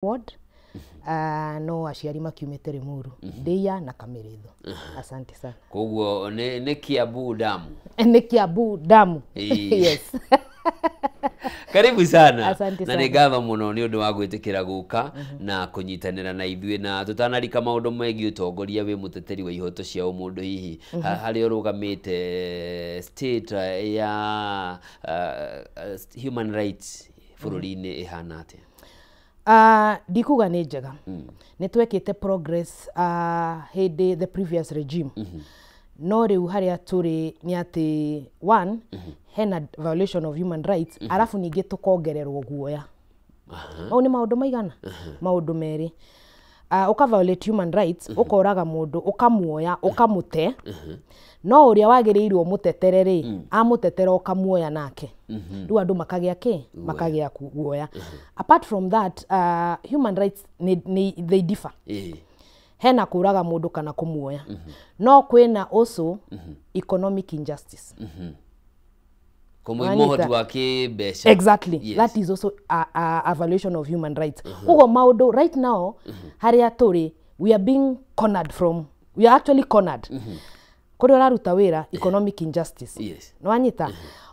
Ward, no aciari makiumĩte Limuru, Ndeia na Kamĩrĩthũ. Asante sana. Koguo nĩ Kiambu damu. Nĩ Kiambu damu. Yes. Karibu sana. Asante na nĩ ngatho mũno nĩ ũndũ wa gwĩtĩkĩra gũka na kũnyitanĩra na ithuĩ, na tũtanarika maũndũ megiĩ ũtongoria, wĩ mũteteri wa ihoto cia ũmũndũ, hihi harĩa ũrũgamĩte state ya human rights bũrũri-inĩ ĩhana atĩa? Ndikuga nĩ njega. Nĩ twekĩte progress hĩndĩ the previous regime, no rĩu harĩa tũrĩ nĩ atĩ one, hena violation of human rights, arabu ningĩ tũkongererwo guoya. Mau nĩ maũndũ maigana? Maũndũ merĩ. Ũka violate human rights, ũkoraga mũndũ, ũkamuoya, ũkamũte, no ũrĩa wagĩrĩirwo mũtetere rĩ, amũtetera ũkamuoya nake. Rĩu andũ makagĩa kĩ? Makagĩa guoya. Apart from that, human rights nĩ they differ. Hena kũraga mũndũ kana kũmuoya, no kwĩna also economic injustice. Kũmũima ũhoti wa kĩmbeca. Exactly. That is also a violation of human rights. Koguo maũndũ right now harĩa tũrĩ, we are being cornered from, we are actually cornered. Kũrĩa ũraruta wĩra, economic injustice. Nĩwanyita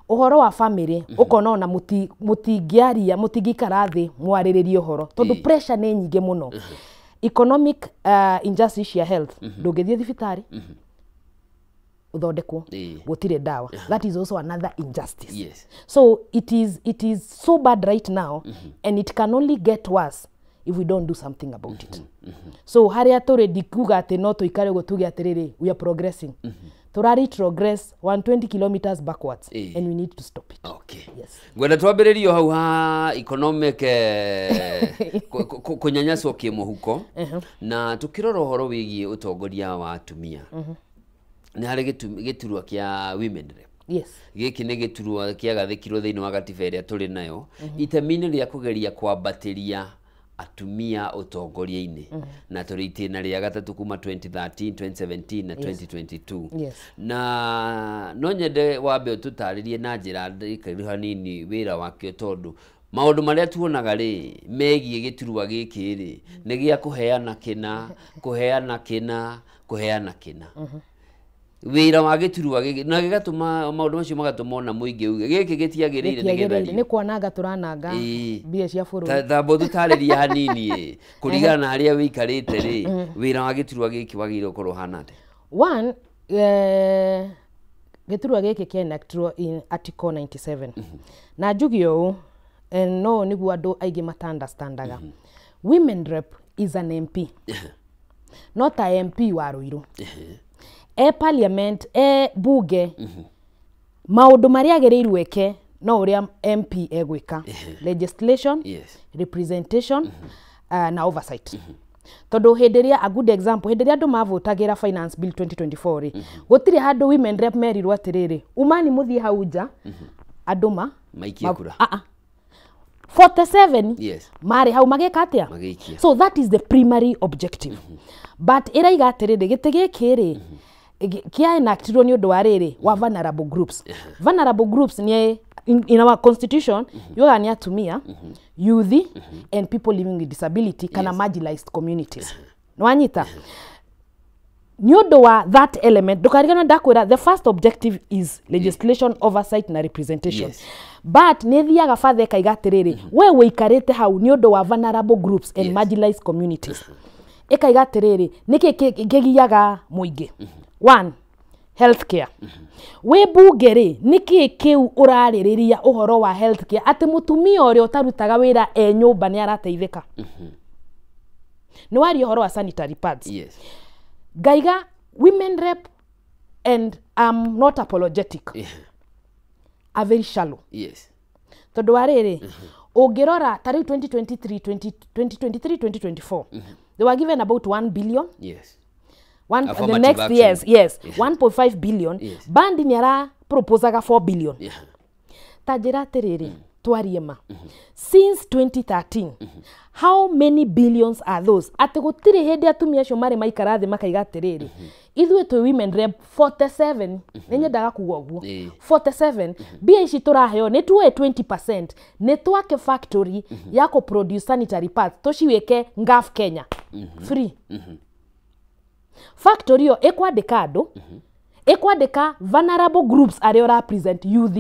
ũhoro wa family, ũkona ona mũtingĩaria, mũtingĩikara thĩ mwarĩrĩrie ũhoro tondũ pressure nĩ nyingĩ mũno. Economic injustice cia health, ndũngĩthiĩ thibitarĩ ũthondekwo, gũtirĩ ndawa. That is also another injustice. So it is so bad right now, and it can only get worse if we don't do something about it. So harĩa tũrĩ, ndikuga atĩ no tũikare ũguo tuge atĩrĩrĩ, we are progressing. Tũra retrogress 120 kilometers backwards, and we need to stop it. Yes. Ngwenda twambĩrĩrio hau ha economic kũnyanyaswo kĩmũhuko, na tũkĩrora ũhoro wĩgiĩ ũtongoria wa atumia, nĩ harĩ gĩturwa kĩa women rep. Gĩkĩ nĩ gĩturwa kĩagathĩkirwo thĩinĩ wa gatiba ĩrĩa tũrĩ nayo itemi-inĩ rĩa kũgeria kwambatĩria atumia ũtongoria-inĩ, na tũrĩ itĩna rĩa gatatũ kuma 2013, 2017 na 2022. Na no nyende wambe ũtũtarĩrie na njĩra ndĩkĩru hanini wĩra wakĩo, tondũ maũndũ marĩa tuonaga rĩ megiĩ gĩturwa gĩkĩ rĩ nĩ gĩa kũheana kĩna, kũheana kĩna, kũheana kĩna. Wĩra wa gĩturwa gĩkĩ na gĩgatũma maũndũ macio magatũma ona mũingĩ uge gĩkĩ gĩtiagĩrĩire nĩ gĩtiagĩrĩire, gĩthario. Nĩ kwananga tũrananga mbia cia bũrũri. Tamba ũtũtarĩrie hanini ĩ, kũringana na harĩa wĩikarĩte rĩ, wĩra wa gĩturwa gĩkĩ wagĩrĩirwo gũkorwo ũhana atĩa? One, gĩturwa gĩkĩ kĩenactirwo in article 97, na njuge ũũ, no nĩguo andũ aingĩ mata-understandaga, women rep is an MP, no ta MP wa Ruiru e parliament, e bunge, maũndũ marĩa agĩrĩirwo eke no ũrĩa MP egwĩka: legislation, representation, na oversight. Tondũ hĩndĩ ĩrĩa, a good example, hĩndĩ ĩrĩa andũ mavotagĩra Finance Bill 2024 rĩ, gũtirĩ handũ women rep merirwo atĩrĩrĩ, umani mũthiĩ hau nja andũ ma maikie kura. Ah, ah. 47 marĩ hau magĩka atĩa? Magĩikia. So that is the primary objective. But ĩraiga atĩrĩrĩ, gĩtĩ gĩkĩ rĩ kĩa enactirwo nĩ ũndũ wa rĩrĩ wa vulnerable groups. Vulnerable groups nĩ in our constitution yugaga nĩ atumia, youth and people living with disability kana marginalized communities. Nĩwanyita? Nĩ ũndũ wa that element, ndũkariganwo ndakwĩra the first objective is legislation, oversight na representation. But nĩ thiaga bathe ĩkaiga atĩrĩrĩ, we wĩikarĩte hau nĩ ũndũ wa vulnerable groups and marginalized communities. Ĩkaiga atĩrĩrĩ, nĩkĩ kĩgiaga mũingĩ? One, healthcare. Wĩ bunge rĩ, nĩkĩ kĩu ũrarĩrĩria ũhoro wa healthcare atĩ mũtumia ũrĩa ũtarutaga wĩra e nyũmba nĩ arateithĩka? Nĩ waria ũhoro wa sanitary pads. Ngaiga women rep, and I'm not apologetic, are very shallow. Tondũ wa rĩrĩ, ũngĩrora ta rĩu 2023, 20, 2023 2024, they were given about 1 billion. One, the Affirmative next action. Years, yes, 1.5 billion. Bandi nĩ ara proposaga 4 billion. Ta njĩra atĩrĩrĩ, Twarie ma, since 2013, how many billions are those? Atĩ gũtirĩ hĩndĩ atumia acio marĩ maikara thĩ makaiga atĩrĩrĩ, ithuĩ twĩ women rep 47, nĩ nyendaga kuga ũguo, 47, mbia ici tũraheo nĩ tuoe 20% nĩ twake factory ya kũ produce sanitary pads, tũciwĩke Ngaf Kenya free. Factory ĩyo ĩkwandĩka andũ, ĩkwandĩka vulnerable groups arĩa ũra present, youth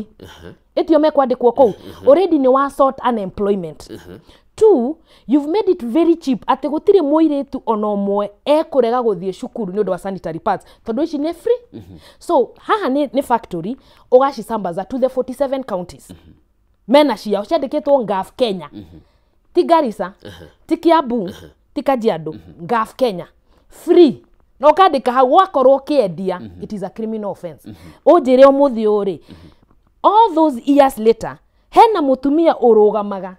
ĩtio mekwandĩkwo kũu already, nĩ wa sort unemployment. Two, you've made it very cheap atĩ gũtirĩ mũirĩtu ona ũmwe ekũrega gũthiĩ cukuru nĩ ũndũ wa sanitary pads, tondũ ici nĩ free. So haha nĩ factory ũgacisambaza to the 47 counties, mena ciao ciandĩkĩtwo Ngaf Kenya, ti Garissa, ti Kiambu, ti Kajiado, Ngaf Kenya free, na ũkandĩka hau wakorwo ũkĩendia, it is a criminal offense. Ũnjĩre ũmũthĩ ũyũ rĩ, all those years later, hena mũtumia ũrũgamaga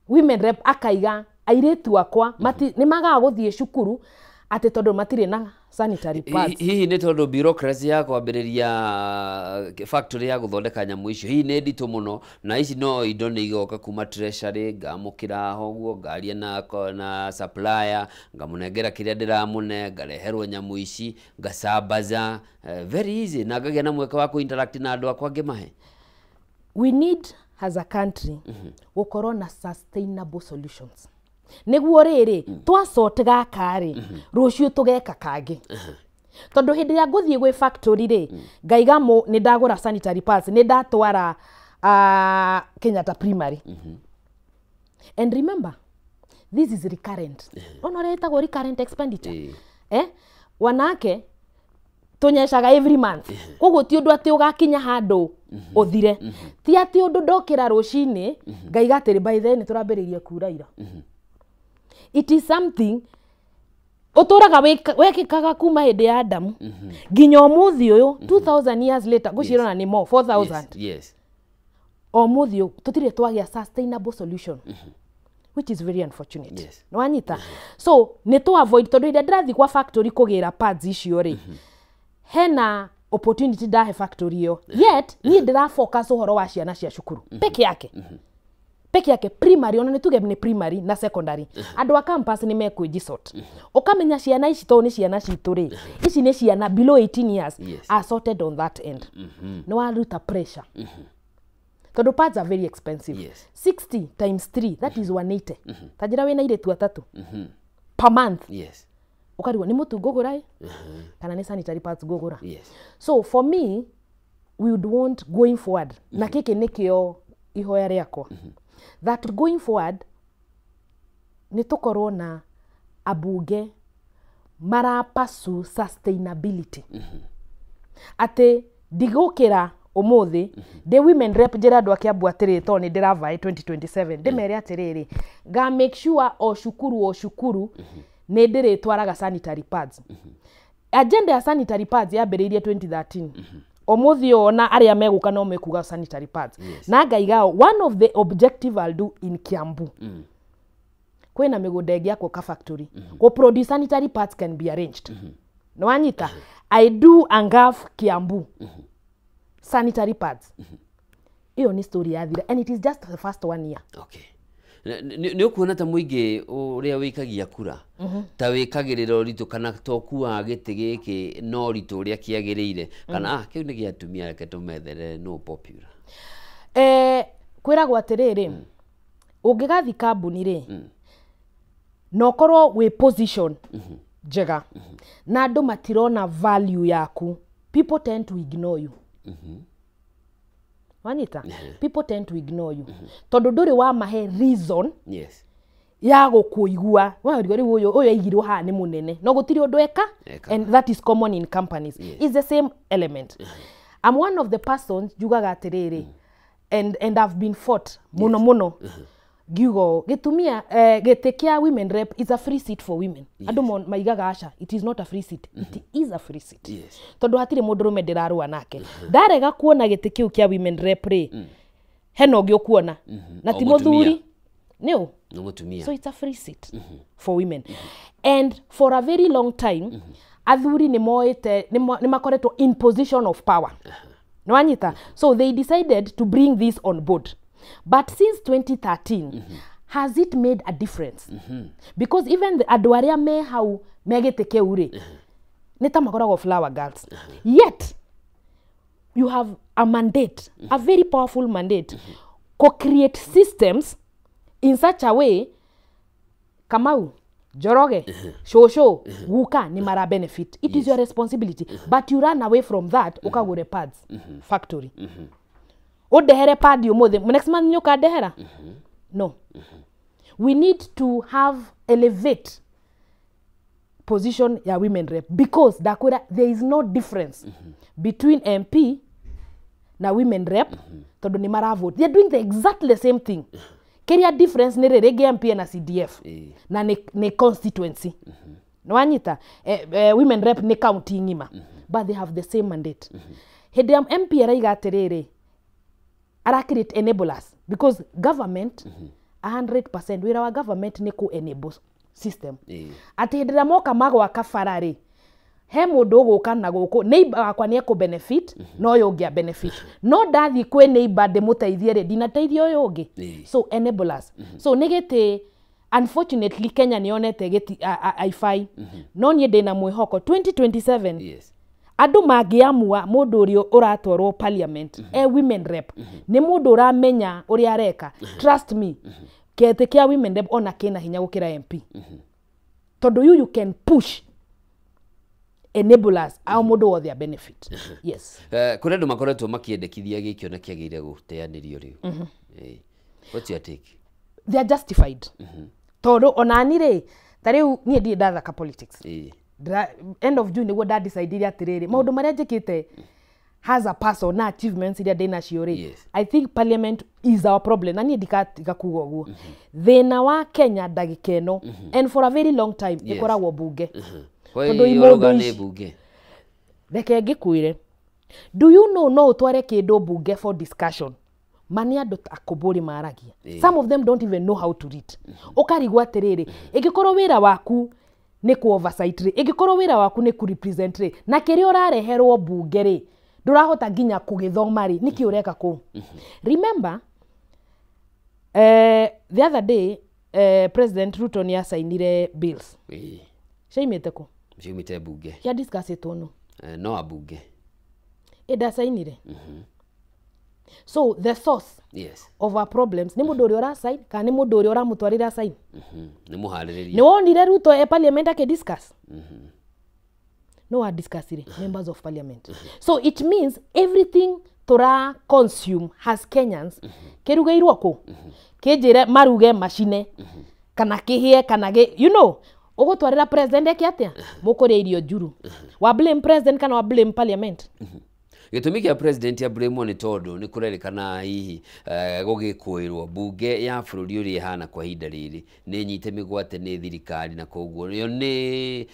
women rep akaiga airĩtu akwa nĩ magaga gũthiĩ cukuru atĩ tondũ matirĩ na sanitary pads? Hihi nĩ tondũ bureaucracy ya kwambĩrĩria factory ya gũthondeka nyamũ icio hihi nĩ nditũ mũno, na ici no indo nĩ igoka kuma treasury, ngamũkĩra ho ũguo, ngaria na supplier, ngamũnengera kĩrĩa ndĩramũne, ngareherwo nyamũ ici, ngasambaza, very easy, na ngagĩa na mweke wa kũ-interact na andũ akwa ngĩmahe? We need as a country gũkorwo na sustainable solutions, nĩguo rĩrĩ twasort gaka rĩ, rũciũ tũgeka kangĩ, tondũ hĩndĩ ĩrĩa ngũthiĩ gwĩ factory rĩ, ngaiga nĩ ndagũra sanitary pads, nĩ ndatwara Kenyatta Primary. And remember, this is recurrent, ona ũrĩa ĩtagwo recurrent expenditure. Wanake tũnyecaga every month, koguo ti ũndũ atĩ ũgakinya handũ ũthire, ti atĩ ũndũ ndokĩra rũcinĩ ngaiga atĩrĩ, by the way, nĩ tũrambĩrĩirie kura ira. It is something ũtũraga wekĩkaga kuma hĩndĩ ya Adamu nginya ũmũthĩ ũyũ, 2000 years later, ngũciĩrona nĩ more 4000. Ũmũthĩ ũyũ tũtirĩ twagĩa sustainable solution, which is very unfortunate. Nĩwanyita? So nĩ tũ avoid, tondũ hĩndĩ ĩrĩa ndĩrathiĩ kwa factory kũgĩra pads icio rĩ, hena opportunity ndahe factory ĩyo, yet niĩ ndĩra focus ũhoro wa ciana cia cukuru peke yake, peke yake, primary, ona nĩ tuge nĩ primary na secondary. Andũ a campus nĩ mekwĩjisort, ũkamenya ciana ici tondũ nĩ ciana citũ rĩ, ici nĩ ciana below 18 years, are sorted on that end. Nĩ waruta pressure, tondũ pads are very expensive. 60 times 3, that is 180. Ta njĩra wĩna airĩtu atatũ per month, ũkarigwo nĩ mũtu ngũgũra ĩ kana nĩ sanitary pads ngũgũra. So for me, we would want going forward, na gĩkĩ nĩkĩo ihoya rĩakwa, that going forward nĩ tũkorwo na ambunge marapursue sustainability, atĩ ndigũkĩra ũmũthĩ ndĩ women rep njĩra andũ a Kiambu atĩrĩrĩ, tondũ nĩ ndĩravaĩ 2027, ndĩmere atĩrĩrĩ, nga make sure o cukuru o cukuru nĩ ndĩrĩtwaraga sanitary pads. Agenda ya sanitary pads yambĩrĩirie 2013. Ũmũthĩ ũyũ ona arĩa megũka no mekuga sanitary pads. Na ngaiga one of the objective I'll do in Kiambu, kwĩna mĩgũnda ĩngĩ yakwo ka factory go produce sanitary pads can be arranged. Nĩ wanyita? I do Angaf Kiambu sanitary pads. Ĩyo nĩ story yathira, and it is just the first one year. Okay. Nĩ ũkuona ta mũingĩ ũrĩa wĩikagia kura ta wĩkagĩrĩra ũritũ kana tokuaga gĩtĩ gĩkĩ no ũritũ ũrĩa kĩagĩrĩire, kana kĩu nĩ gĩa atumia, reke tũmethere no popular? Kwĩragwo atĩrĩrĩ, ũngĩgathiĩ kambuni rĩ, na ũkorwo wĩ position njega na andũ matirona value yaku, people tend to ignore you. Wanyita? People tend to ignore you tondũ ndũrĩ wamahe reason ya gũkũigua. Warigwo rĩu ũyũ aigirwo haha nĩ mũnene, no gũtirĩ ũndũ eka. Eka. And that is common in companies. It's the same element. I'm one of the persons njugaga atĩrĩrĩ, and I've been fought mũno mũno ngiuga ũũ, gĩtumia gĩtĩ kĩa women rep is a free seat for women. Andũ maigaga aca, it is not a free seat. It is a free seat, tondũ hatirĩ mũndũrũme ndĩrarũa nake. Ndarega kuona gĩtĩ kĩu kĩa women rep rĩ, hena ũngĩ ũkuona na O ti mũtumia. Mũthuri nĩ ũ. Nĩ mũtumia. So it's a free seat for women. And for a very long time, athuri nĩ moĩte, nĩ makoretwo in position of power. Nĩ wanyita? So they decided to bring this on board. But since 2013, has it made a difference? Because even the andũ arĩa me hau me gĩtĩ kĩu rĩ, nĩ ta makoragwo flower girls. Yet you have a mandate, a very powerful mandate, co-create systems in such a way Kamau, Njoroge, Shosho, Guka ni mara benefit. It is your responsibility. But you run away from that, ukagure pads factory. Udehere pad umuthi, next month nyoka dehera? No. We need to have elevate position ya women rep, because ndakwira there is no difference between MP na women rep, tondu ni maravote. They are doing the exactly the same thing. Kiria difference ni rĩngĩ MP na CDF na ni constituency. Nwanyita women rep ni county ng'ima, but they have the same mandate. Hĩndĩ ya MP araiga atĩrĩrĩ, ara create enablers, because government 100% wĩra wa government ni ku enable system. Atĩ hĩndĩ ĩrĩa moka magwaka bara rĩ, he mũndũ ũgũka na gũkũ neighbor wakwa nĩ ekũ benefit, no ũyũ ũngĩ a benefit. No ndathiĩ kwĩ neighbor ndĩmũteithie rĩ, ndinateithia ũyũ ũngĩ. So enablers. So nĩ gĩtĩ, unfortunately Kenya nĩ yonete gĩti haifai. No niĩ ndĩna mwĩhoko 2027 andũ mangĩamua mũndũ ũrĩa ũratwarwo parliament e women rep nĩ mũndũ ũramenya ũrĩa areka. Trust me, gĩtĩ kĩa women rep ona kĩna hinya gũkĩra MP, tondũ you can push enablers au mũndũ wothe a benefit. Yes. Kũrĩ andũ makoretwo makĩendekithia gĩkĩ ona kĩagĩrĩire gũteanĩrio rĩu. What's your take? They are justified. Tondũ onani rĩ, ta rĩu niĩ ndirĩ ndathaka politics. End of June nĩguo ndadecide atĩrĩrĩ, maũndũ marĩa njĩkĩte as a person na achievements iria ndĩ nacio rĩ, I think parliament is our problem. Na niĩ ndikatiga kuga ũguo. Thĩna wa Kenya ndagĩka ĩno, and for a very long time, ĩkoragwo bunge. Tondũ imũndũ ici bunge. Reke ngĩkwĩre, do you know no ũtware kĩndũ bunge for discussion? Mani andũ akũmbũri maragia. Some of them don't even know how to read. Ũkarigwo atĩrĩrĩ, ĩngĩkorwo wĩra waku nĩ ku oversight rĩ, ĩngĩkorwo wĩra waku nĩ ku represent rĩ, na kĩrĩa ũrareherwo bunge rĩ, ndũrahota nginya kũgĩthoma rĩ, nĩkĩ ũreka kũu? Remember, the other day, President Ruto nĩ asainire bills. Ciaimĩte kũ? Ciaumĩte bunge. Cia discussĩtwo nũ? No abunge. Ĩ ndasainire? So the source of our problems nĩ mũndũ ũrĩa ũrasign kana nĩ mũndũ ũrĩa ũramũtwarĩra sign? Nĩ mũharĩrĩria. Nĩ wonire Ruto e parliament akĩdiscuss? No one discussire, members of parliament. So it means everything tura consume as Kenyans kĩrugĩirwo kũ? Kĩnjĩre maruge macine kana kĩhĩe kana you know, ũgũtwarĩra president eke atĩa? Mũkũrĩa irio njuru. Wa blame president kana wa blame parliament? Gĩtũmi kĩa president ya blame nĩ tondũ nĩ kũrerĩkana hihi gũgĩkũĩrwo bunge ya bũrũri ũrĩa ĩhana kwa ihinda rĩrĩ nĩ nyite mĩgwate nĩ thirikari, na koguo yo nĩ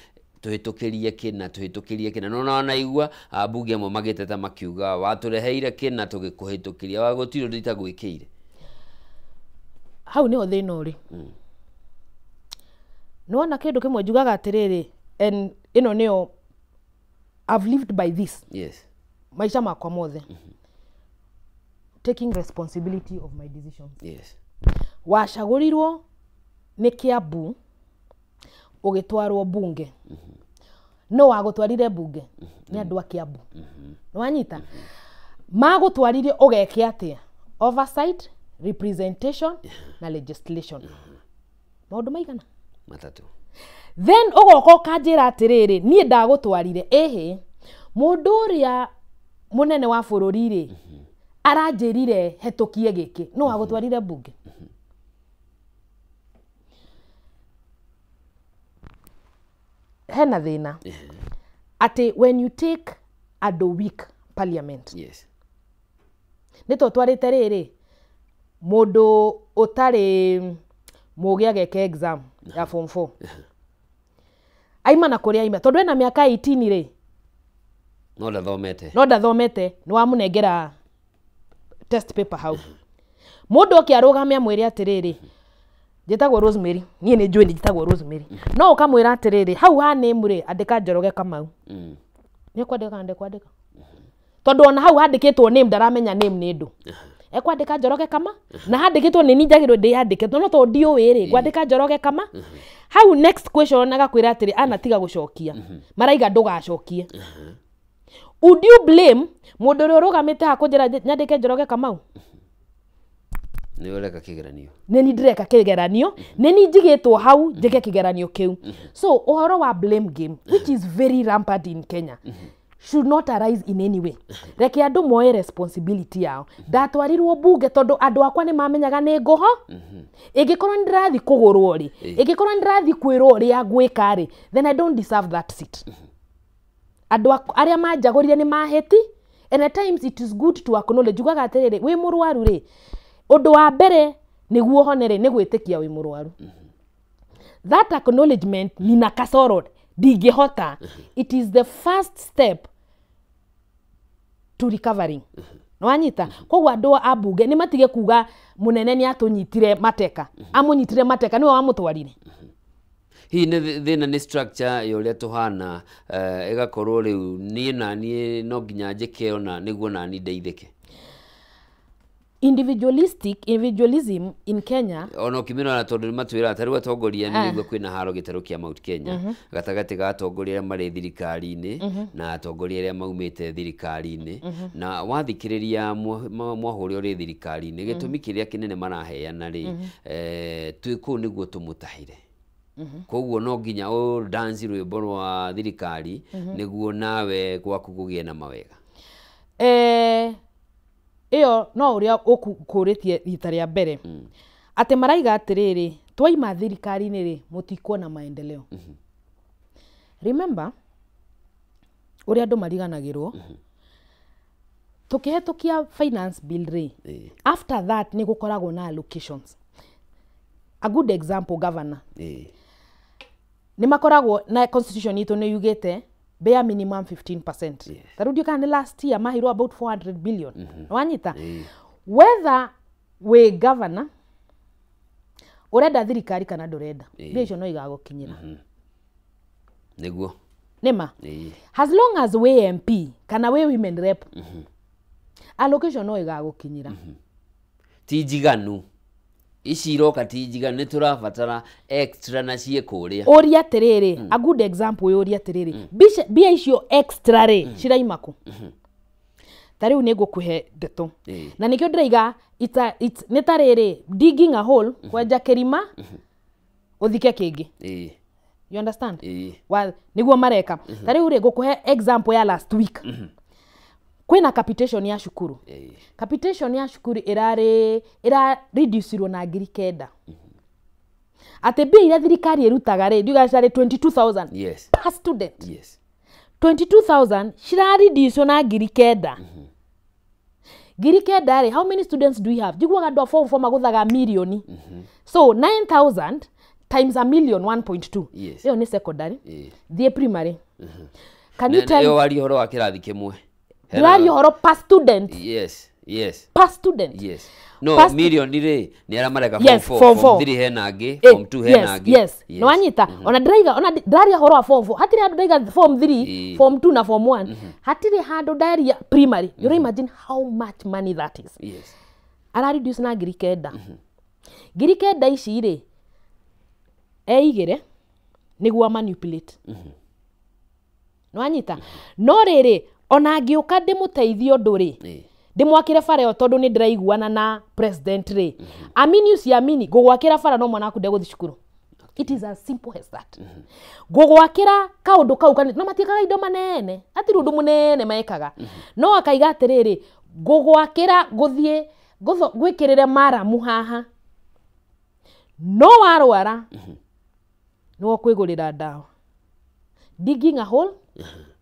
tũhĩtũkĩrie kĩna tũhĩtũkĩrie kĩna. No naigua ambunge amwe magĩteta makiuga watũreheire kĩna tũgĩkũhĩtũkĩria, wa gũtirĩ ũndũ itagwĩkĩire. Hau nĩho thĩna ũrĩ. Nĩwona kĩndũ kĩmwe njugaga atĩrĩrĩ, and ĩno nĩyo I've lived by this. Maisha makwa mothe. Taking responsibility of my decisions. Wacagũrirwo nĩ Kiambu ũgĩtwarwo bunge. No wagũtwarire bunge nĩ andũ a Kiambu. Nĩwanyita? Magũtwarire ũgeke atĩa? Oversight, representation na legislation. Maũndũ maigana? Matatũ. Then ũgoka ũkanjĩra atĩrĩrĩ, niĩ ndagũtwarire ĩhĩ, mũndũ ũrĩa mũnene wa bũrũri rĩ, aranjĩrire hetũkie gĩkĩ, no wagũtwarire bunge. Hena thĩna atĩ when you take andũ weak parliament, nĩ tũtwarĩte rĩrĩ mũndũ ũtarĩ mũgĩ ageke exam ya form 4 aima na kũrĩa aima tondũ ena mĩaka 18 rĩ, no ndathomete, no ndathomete, nĩ wamũnengera test paper hau. Mũndũ oke arũgame amwĩre atĩrĩrĩ, njĩtagwo Rosemary, niĩ nĩ njũĩ njĩtagwo Rosemary, no ũkamwĩra atĩrĩrĩ, hau ha name rĩ, andĩka Njoroge Kamau. Nĩ kwandĩka kana ndekwandĩka? Tondũ ona hau handĩkĩtwo name ndaramenya name nĩ ndũ. Ekwandĩka Njoroge Kama na handĩkĩtwo nĩ niĩ njagĩrĩirwo ndĩyandĩke no tondũ ndiũĩ rĩ, ngwandĩka Njoroge Kama. Hau next question agakwĩra atĩrĩ, anatiga gũcokia, maraiga ndũgacokie. Would you blame mũndũ ũrĩa ũrũgamĩte haha kũnjĩra nyandĩke Njoroge Kamau? Nĩ ũreka kĩgeranio. Nĩ niĩ ndĩreka kĩgeranio, nĩ niĩ njigĩtwo hau njĩke kĩgeranio kĩu. So ũhoro wa blame game, which is very rampant in Kenya, should not arise in any way. Reke andũ moe responsibility yao. Ndatwarirwo bunge tondũ andũ akwa nĩ mamenyaga nĩ ngũho. Ĩngĩkorwo nĩ ndĩrathiĩ kũgũrwo rĩ, ĩngĩkorwo nĩ ndĩrathiĩ kwĩrwo ũrĩa ngwĩka rĩ, then I don't deserve that seat. Andũ arĩa manjagũrire nĩ mahĩti, and at times it is good to acknowledge. Njugaga atĩrĩrĩ, wĩ mũrwaru rĩ, ũndũ wa mbere nĩguo ũhone rĩ, nĩ gwĩtĩkia wĩ mũrwaru. That acknowledgement, nina kasoro, ndingĩhota, it is the first step to recovering. Nĩwanyita? Koguo andũ a bunge nĩ matige kuga mũnene nĩ atũnyitire mateka. Amũnyitire mateka, nĩwe wamũtwarire. Hihi nĩ thĩna nĩ structure ya ũrĩa tũhana, ĩgakorwo rĩu niĩ na niĩ no nginya njĩke ona nĩguo nani ndeithĩke? Individualism in Kenya. Ona ũkĩmĩrora tondũ nĩ matwĩraga ta rĩu atongoria nĩ nĩguo kwĩna haro gĩtarũ kĩa Mount Kenya gatagatĩ ga atongoria arĩa marĩ thirikari-inĩ na atongoria arĩa maumĩte thirikari-inĩ, na wathikĩrĩria mwahũ ũrĩa ũrĩ thirikari-inĩ, gĩtũmi kĩrĩa kĩnene maraheana rĩ, twĩ kũu nĩguo tũmũtahĩre. Koguo no nginya ũ dance rwĩmbo rwa thirikari nĩguo nawe gwaku kũgĩe na mawega. Ĩyo no ũrĩa ũkũrĩtie rita rĩa mbere, atĩ maraiga atĩrĩrĩ, twaima thirikari-inĩ rĩ, mũtikuona maendeleo. Remember ũrĩa andũ mariganagĩrwo, tũkĩhetũkia finance bill rĩ, after that nĩ gũkoragwo na allocations. A good example, governor nĩ makoragwo na constitution itũ nĩ yugĩte bare minimum 15%. Ta rĩu ndiũĩ kana nĩ last year maheirwo about 400 billion. Wanyita? Whether wĩ governor ũrenda thirikari kana ndũrenda, mbia icio no igagũkinyĩra. Nĩguo. Nĩma? As long as wĩ MP kana wĩ women rep, allocation no ĩgagũkinyĩra. Ti njiganu ici iroka, ti njiganu, nĩ tũrabatara extra na ciĩ kũrĩa. Ũria atĩrĩrĩ, a good example, ũria atĩrĩrĩ, mbia icio extra rĩ, ciraima kũ? Ta rĩu nĩ ngũkũhe ndeto na nĩkĩo ndĩraiga nĩ ta rĩrĩ, digging a hole, kwenja kĩrima ũthike kĩngĩ. You understand? Wa, nĩguo mareka. Ta rĩu rĩ, ngũkũhe example ya last week. Kwĩna capitation ya cukuru. Capitation ya cukuru ĩrarĩ ĩra reducirwo na 9,000, atĩ mbia iria thirikari ĩrutaga rĩ, ndiuga ciarĩ 22,000 per student. 22,000 cirareducwo na 9,000. 9,000 rĩ, how many students do we have? Njiguaga andũ a form 4 magũthaga mirioni, so 9000 times a million 1.2. Ĩyo nĩ secondary. Thiĩ primary, can you tell? Ĩyo waria ũhoro wa kĩrathi kĩmwe. Ndĩraria ũhoro per student. Per student. Yes, no milioni rĩ, nĩ arĩa mareka form 4, 4. Form 3 hena angĩ, form 2 hena angĩ. Yes, nĩwanyita? Ona ndĩraiga, ona ndĩraria ũhoro wa form 4, hatirĩ handũ ndaiga form 3, form 2 na form 1, hatirĩ handũ ndaria primary. You imagine how much money that is. Ara reduce na 9,000. 9,000 ici rĩ, eigĩre nĩguo manipulate. Nĩwanyita? No rĩrĩ, ona angĩũka ndĩmũteithie ũndũ rĩ, ndĩmwakĩre bara ĩyo tondũ nĩ ndĩraiguana na president rĩ, amini usiamini, ngũgwakĩra bara no mwana waku ndegũthiĩ cukuru. It is as simple as that. Ngũgwakĩra kaũndũ kau kanini, no matiĩkaga indo manene, hatirĩ ũndũ mũnene mekaga, no akaiga atĩrĩrĩ, ngũgwakĩra ngũthiĩ ngwĩkĩrĩre maramu haha, no warwara nĩwe ũkwĩgũrĩra ndawa. Digging a hole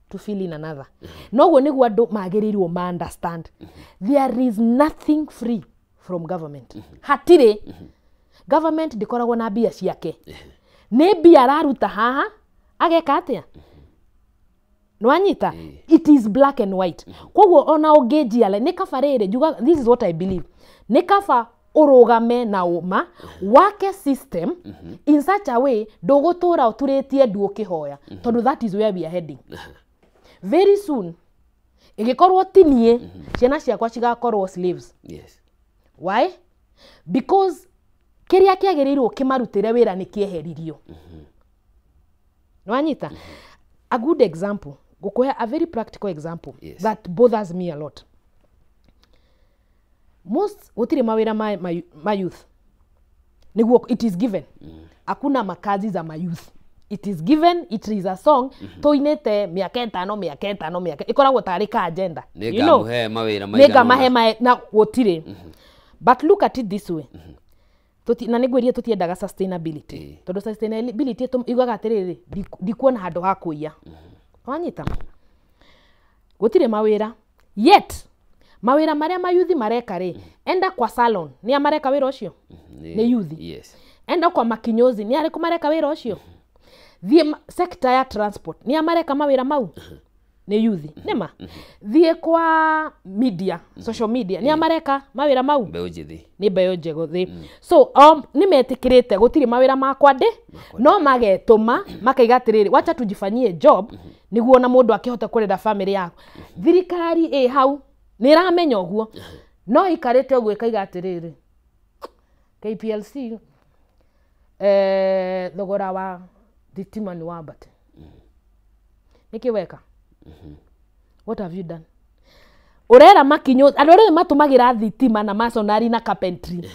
to fill in another. Noguo nĩguo andũ magĩrĩirwo ma understand, there is nothing free from government. Hatirĩ. Government ndĩkoragwo na mbia ciake, nĩ mbia araruta haha ageka atĩa. Nĩwanyita? It is black and white. Koguo ona ũngĩnjia nĩ kaba rĩrĩ, njuga, this is what I believe, nĩ kaba ũrũgame na ũma wake system in such a way ndũgũtũra ũturĩtie ndu ũkĩhoya, tondũ that is where we are heading very soon. Ĩngĩkorwo ti niĩ, ciana ciakwa cigakorwo slaves. Why? Because kĩrĩa kĩagĩrĩirwo kĩmarutĩre wĩra nĩ kĩeheririo. Nĩwanyita? A good example, ngũkũhe a very practical example. Yes. That bothers me a lot. Most gũtirĩ mawĩra ma youth. Nĩguo it is given. Hakuna makazi za mayouth. It is given, it is a song. Tũinĩte mĩaka 5 mĩaka 5 mĩaka ĩkoragwo tarĩ ka agenda. Nĩ You know? ngamũhe mawĩra maigana Nĩngamahe ũna. na gũtirĩ. But look at it this way. Na nĩngwĩrire tũtiendaga sustainability. Tondũ sustainability iguaga atĩrĩrĩ, ndikuona handũ ha kũiya. Wanyita? Gũtirĩ mawĩra. Yet mawĩra marĩa mayuthi mareka rĩ, enda kwa salon, nĩ a mareka wĩra ũcio? Nĩ yuthi. Yes. Enda kwa makinyozi, nĩ arĩkũ mareka wĩra ũcio? Thiĩ sector ya transport, nĩ a mareka mawĩra mau? Nĩ yuthi. Nĩma? Thiĩ kwa media, social media, nĩ a mareka mawĩra mau? Mbeũ njĩthĩ. Nĩ mbeũ njĩthĩ. So nĩ metĩkĩrĩte gũtirĩ mawĩra makwa ndĩ, no magetũma makaiga atĩrĩrĩ, wacha tujifanyie job nĩguo ona mũndũ akĩhote kũrera family yaku. Thirikari ĩ hau nĩ ĩramenya ũguo, no ikarĩte ũguo ĩkaiga atĩrĩrĩ, KPLC thogora wa thitima nĩ wambate. Nĩkĩ weka? What have you done? Ũrera makinyo andũ arĩa matũmagĩra thitima na masonry na carpentry,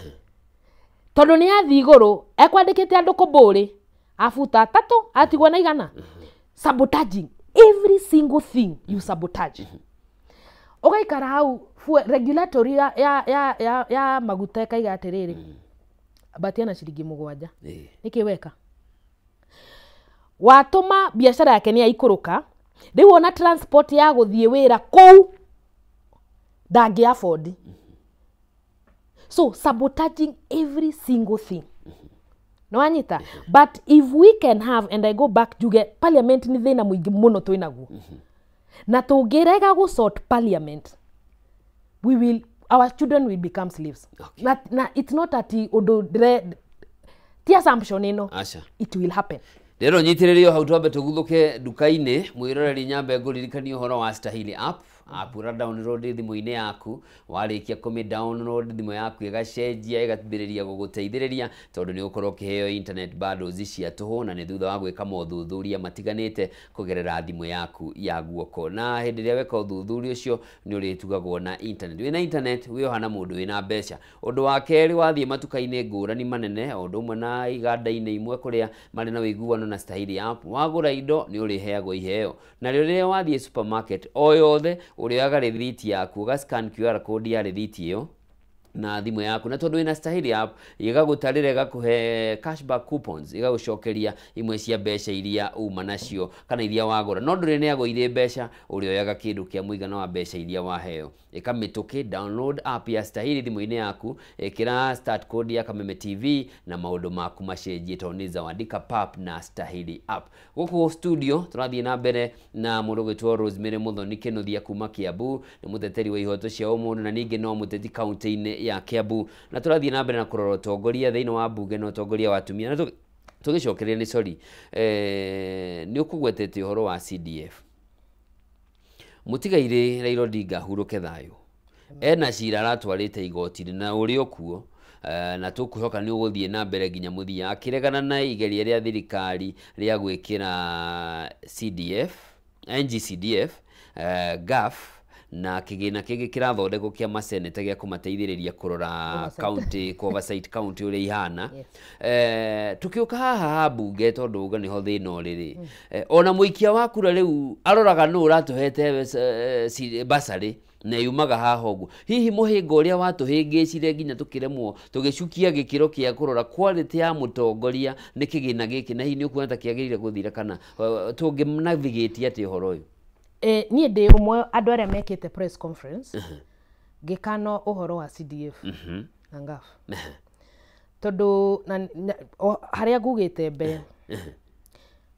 tondũ nĩ athiĩ igũrũ ekwandĩkĩte andũ kũmbũrĩ abuta atatũ atigwo na 100. Sabotaging every single thing, you sabotage. Ũgaikara hau regulatory ya maguta ĩkaiga atĩrĩrĩ, ambatia na ciringi 7. Nĩkĩ weka? Watũma biacara yake nĩ yaikũrũka, rĩu ona transport ya gũthiĩ wĩra kũu ndangĩ afford. So sabotaging every single thing. Nĩwanyita? But if we can have, and I go back njuge parliament nĩ thĩna mũingĩ mũno twĩnaguo. Na tũngĩrega gũ sort parliament, we will, our children will become slaves. Okay. Na it's not ati ũndũ ti assumption ĩno. Aca. It will happen. Rero nyitĩrĩrio hau twambe tũguthũke nduka-inĩ. Mwĩroreri nyambe ngũririkanie ũhoro wa Stahili app. App ũra download thimũ-inĩ yaku, warĩkia kũmĩ download thimũ yaku ĩgacenjia ĩgambĩrĩria gũgũteithĩrĩria tondũ nĩ ũgũkorwo ũkĩheo internet bundles cia tũhũ, na nĩ thutha wa gwĩka mothuthuria matiganĩte kũgerera thimũ yaku ya guoko. Na hĩndĩ ĩrĩa weka ũthuthuria ũcio nĩ ũrĩtugagwo na internet. Wĩna internet wĩoha na mũndũ wĩna mbeca. Ũndũ wa kerĩ, wathiĩ matuka-inĩ ngũrani manene o ũndũ ũmwe na iganda-inĩ imwe kũrĩa marĩ na ũiguano na Stahili app, wagũra indo nĩ ũrĩheagwo iheo. Na rĩrĩa wathiĩ supermarket o yothe ũrĩoyaga rĩthiti yaku, ũga scan QR code ya rĩthiti ĩyo na thimũ yaku, na tondũ wĩna Stahili app ĩgagũtarĩra, ĩgakũhe cashback coupons, ĩgagũcokeria imwe cia mbeca iria uma nacio kana iria wagũra, no ndũrĩneagwo irĩ mbeca, ũrĩoyaga kĩndũ kĩa mũigana wa mbeca iria waheo. Ĩka mĩtũkĩ, download app ya Stahili thimũ-inĩ yaku, ĩkĩra start code ya Kameme TV na maũndũ maku macenjie, tondũ nĩ Zawadi Kapap na Stahili app. Gũkũ studio tũrathiĩ na mbere na mũndũ ũgwĩtwo Rosemary Muthoni Kĩnuthia kuma Kiambu, nĩ mũteteri wa ihoto cia ũmũndũ na ningĩ no mũteti kaunti-inĩ ya Kiambu, na tũrathiĩ na mbere na kũrora ũtongoria thĩinĩ wa mbunge na ũtongoria wa atumia. Na tũgĩcokeria nĩ sorry, nĩ ũkũgwetete ũhoro wa CDF. Mũtigairĩ Raila Odinga hurũke thayũ, ena cira aratwarĩte igoti-inĩ na ũrĩ okuo, na tũkwĩhoka nĩ ũgũthiĩ na mbere nginya mũthia, akĩregana na igeria rĩa thirikari rĩa gwĩkĩra CDF, NGCDF, GAF na kĩgĩna kĩngĩ kĩrathondekwo kĩa maseneta gĩa kũmateithĩrĩria kũrora county, oversight county ũrĩa ihana. Tũkĩũka haha ha mbunge tondũ uga nĩho thĩna ũrĩ rĩ, ona mũikia wa kura rĩu aroraga nũ ũratũhete basarĩ na yumaga haha ũguo. Hihi mũhĩnga ũrĩa watũhĩngĩcire nginya tũkĩremwo tũgĩcukia gĩkĩro kĩa kũrora quality ya mũtongoria nĩ kĩgĩna gĩkĩ, na hihi nĩ ũkuona ta kĩagĩrĩire gũthira kana tũngĩ navigate atĩa ũhoro ũyũ? Niĩ ndĩ ũmwe andũ arĩa mekĩte press conference ngĩkano ũhoro wa CDF na NGAF, tondũ harĩa ngugĩte mbere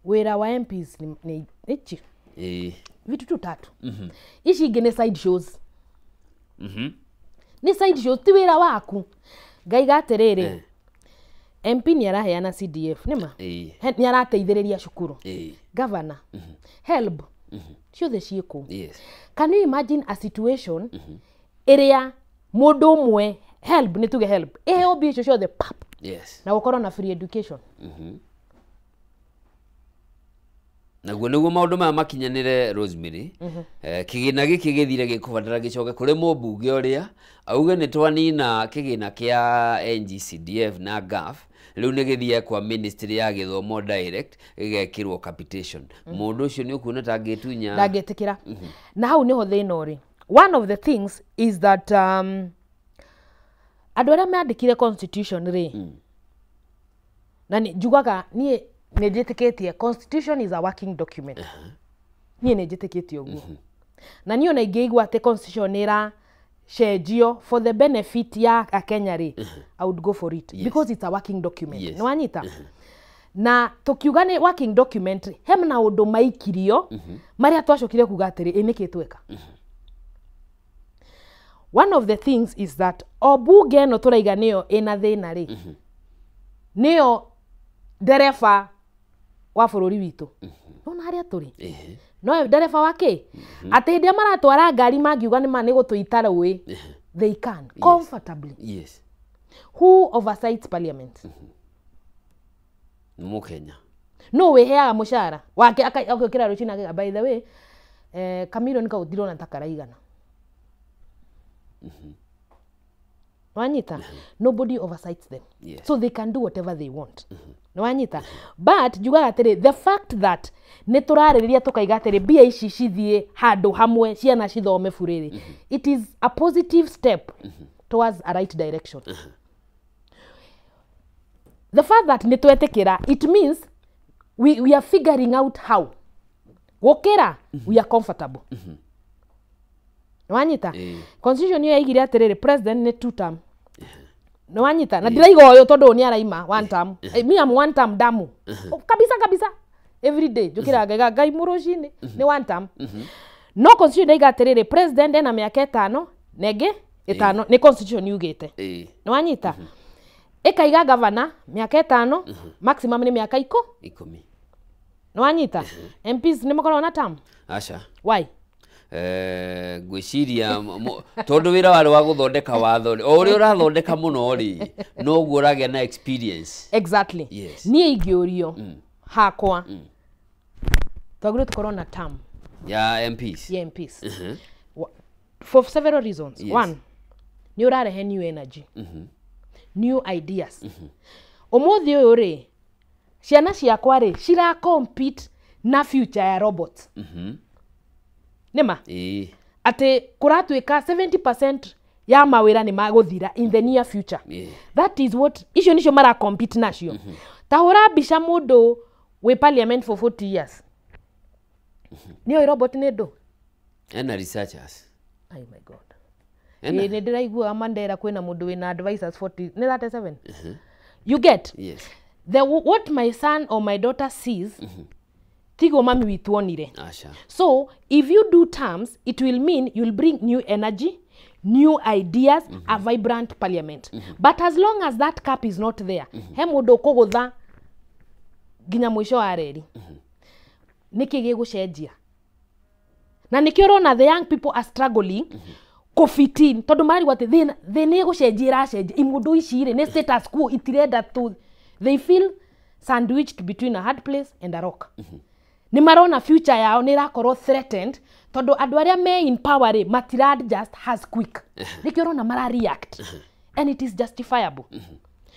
wĩra wa MPs nĩ ici vitu tu tatu, ici ingĩ nĩ side shows. Nĩ side shows, ti wĩra waku. Ngaiga atĩrĩrĩ, MP nĩ araheana CDF nĩma nĩ arateithĩrĩria cukuru, governor, HELB ciothe ciĩ kũu. Can you imagine a situation ĩrĩa mũndũ ũmwe HELB nĩ tuge HELB ĩheo mbia icio ciothe pap. Yes. Na gũkorwo na free education. Naguo nĩguo maũndũ maya makinyanĩre Rosemary. Kĩgĩna gĩkĩ gĩthire gĩkũbatara gĩcoke kũrĩ mũmbunge ũrĩa auge nĩ twanina kĩgĩna kĩa NGCDF na GAF, rĩu nĩ gĩthiĩ kwa ministry ya gĩthomo direct gĩgekĩrwo capitation. Mũndũ ũcio nĩ ũkuona ta angĩtunya? Ndangĩtĩkĩra. Na hau nĩho thĩna ũrĩ. One of the things is that andũ arĩa mandĩkire constitution rĩ, na njugaga niĩ nĩ njĩtĩkĩtie constitution is a working document. Niĩ nĩ njĩtĩkĩtie ũguo. Na niĩ ona ingĩigua atĩ constitution nĩ ĩracenjio for the benefit ya Akenya rĩ, I would go for it. Yes. Because it's a working document. Yes. Nĩ wanyita? Na tũkiuga nĩ working document, he maũndũ maikirio marĩa twacokire kuga atĩrĩ, ĩ nĩkĩ tweka? One of the things is that o bunge ĩno tũraiga nĩyo ĩna thĩna rĩ, nĩyo ndereba wa bũrũri witũ. Nona harĩa tũrĩ? No ndereba wa kĩ? Atĩ hĩndĩ ĩrĩa maratwara ngari mangiuga nĩ ma nĩ gũtũita rũĩ, they can comfortably. Yes. Who oversights parliament? Nĩ Mũkenya. No wĩheaga mũcara wake agokĩra rũcinĩ akauga, by the way, kamirioni kau ndirona ta karaigana. Wanyita? Nobody oversights them. Yes. So they can do whatever they want. Nĩwanyita? But njugaga atĩrĩ, the fact that nĩ tũrarĩrĩria tũkaiga atĩrĩ mbia ici cithiĩ handũ hamwe ciana cithome burĩ rĩ, it is a positive step towards a right direction. The fact that nĩ twetĩkĩra, it means we are figuring out how. Gũkĩra, we are comfortable. Nĩwanyita? Constitution ĩyo yaigire atĩrĩrĩ, president nĩ two term. Nĩwanyita? Na ndiraiga ũyũ tondũ nĩ araima one term. Me am one term damu. Oh, kabisa kabisa. Every day njũkĩraga ngaiga Ngai mũrũcinĩ nĩ one term. No constitution ndaiga atĩrĩrĩ, president ena mĩaka 5 na ĩngĩ 5, nĩ constitution yugĩte. Nĩwanyita? Ĩkaiga governor mĩaka 5, maximum nĩ mĩaka 10. Nĩwanyita? MPs nĩ makoragwo na term? Aca. Why? Ngwĩciria tondũ wĩra warĩ wa gũthondeka watho rĩ, o ũrĩa ũrathondeka mũno rĩ, noguo ũragĩa na experience. Exactly. Yes. Niĩ ingĩũrio hakwa, twagĩrĩirwo tũkorwo na term ya MPs. Ya MPs. For several reasons. Yes. One, nĩ ũrarehe new energy, new ideas. Ũmũthĩ ũyũ rĩ, ciana ciakwa rĩ, cira compete na future ya robots. Nĩma? Atĩ kũratuĩka 70% ya mawĩra nĩ magũthira in the near future. That is what icio nicio mara compete nacio. Ta hũra mbica mũndũ wĩ parliament for 40 years. Nĩoĩ robot nĩ ndũ? Ena researchers. Oh my God. Ena. Nĩ ndĩraigua Mandera kwĩna mũndũ wĩna advisors 40, nĩ 37. You get? Yes. The what my son or my daughter sees, tiguo mami witũ onire. Asha. So if you do terms, it will mean you'll bring new energy, new ideas, a vibrant parliament. But as long as that cap is not there, he mũndũ ũkũgũtha nginya mũico wa reri. Nĩkĩ gĩgũcenjia? Na nĩkĩo ũrona the young people are struggling kũfitin, tondũ marigwo atĩ thĩ nĩ ĩgũcenjia ĩracenjia. Imũndũ ici rĩ, nĩ status quo, itirenda tu. They feel sandwiched between a hard place and a rock. Nĩ marona future yao nĩ ĩrakorwo threatened tondũ andũ arĩa me in power rĩ, matira adjust as quick. Nĩkĩo ũrona mara react. And it is justifiable.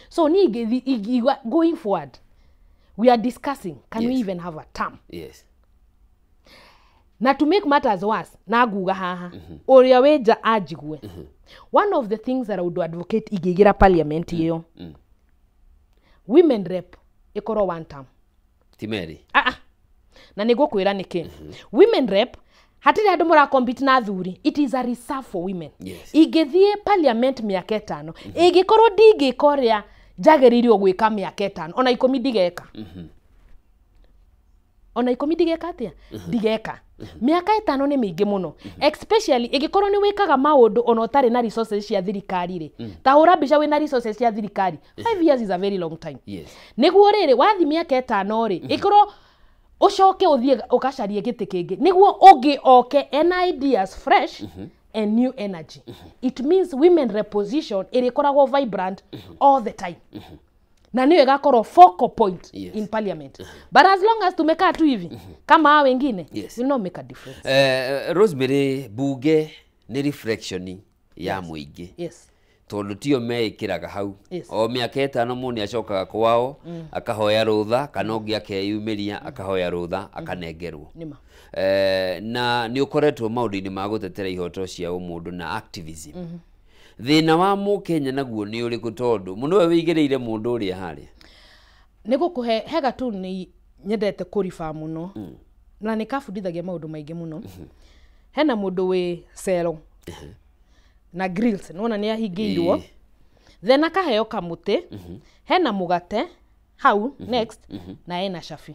So niĩ ingĩigua going forward, we are discussing, can we even have a term? Yes. Na to make matters worse, na nguga haha, ũrĩa wĩ nja anjigue. One of the things that I would advocate ingĩingĩra parliament ĩyo, women rep ĩkorwo one term. Ti Mary. Na nĩ ngũkwĩra nĩkĩ. Women rep hatirĩ andũ mũra compete na athuri. It is a reserve for women. Yes. Ingĩthiĩ parliament mĩaka 5, ĩngĩkorwo ndingĩka ũrĩa njagĩrĩirwo gwĩka mĩaka 5, ona 10 ndigeka. Ona 10 ndigeka atĩa? Ndigeka. Mĩaka 5 nĩ mĩingĩ mũno. Especially ĩngĩkorwo nĩ wĩkaga maũndũ ona ũtarĩ na resources cia thirikari rĩ. Ta hũra mbica wĩna resources cia thirikari. 5 years is a very long time. Yes. Nĩguo rĩrĩ, wathiĩ mĩaka 5 rĩ, ĩkorwo ũcoke ũthiĩ ũgacarie gĩtĩ kĩngĩ nĩguo ũngĩ oke ena ideas fresh and new energy. It means women reposition ĩrĩkoragwo vibrant all the time, na nĩyo ĩgakorwo focal point in parliament. But as long as tumekaa tu hivi kama hao wengine, will not make a difference. Rosemary, bunge nĩ reflection ya mũingĩ. Yes. Tondũ tio meĩkĩraga hau. O mĩaka 5 mũndũ nĩacokaga kwao, akahoya rũtha, kana ũngĩ akeyumĩria, akahoya rũtha, akanengerwo. Nĩma. Na nĩ ũkoretwo maũndũ-inĩ ma gũtetera ihoto cia ũmũndũ na activism. Thĩna wa mũkenya naguo nĩ ũrĩkũ, tondũ mũno we wĩigĩrĩire mũndũ ũrĩa harĩa? Nĩ gũkũhe hega tu, nĩ nyendete kũriba mũno na nĩ kabundithagia maũndũ maingĩ mũno. Hena mũndũ wĩ cero na grills, nĩwona nĩ ahingĩirwo, then akaheo kamũtĩ, hena mũgate hau next, na ena cabi.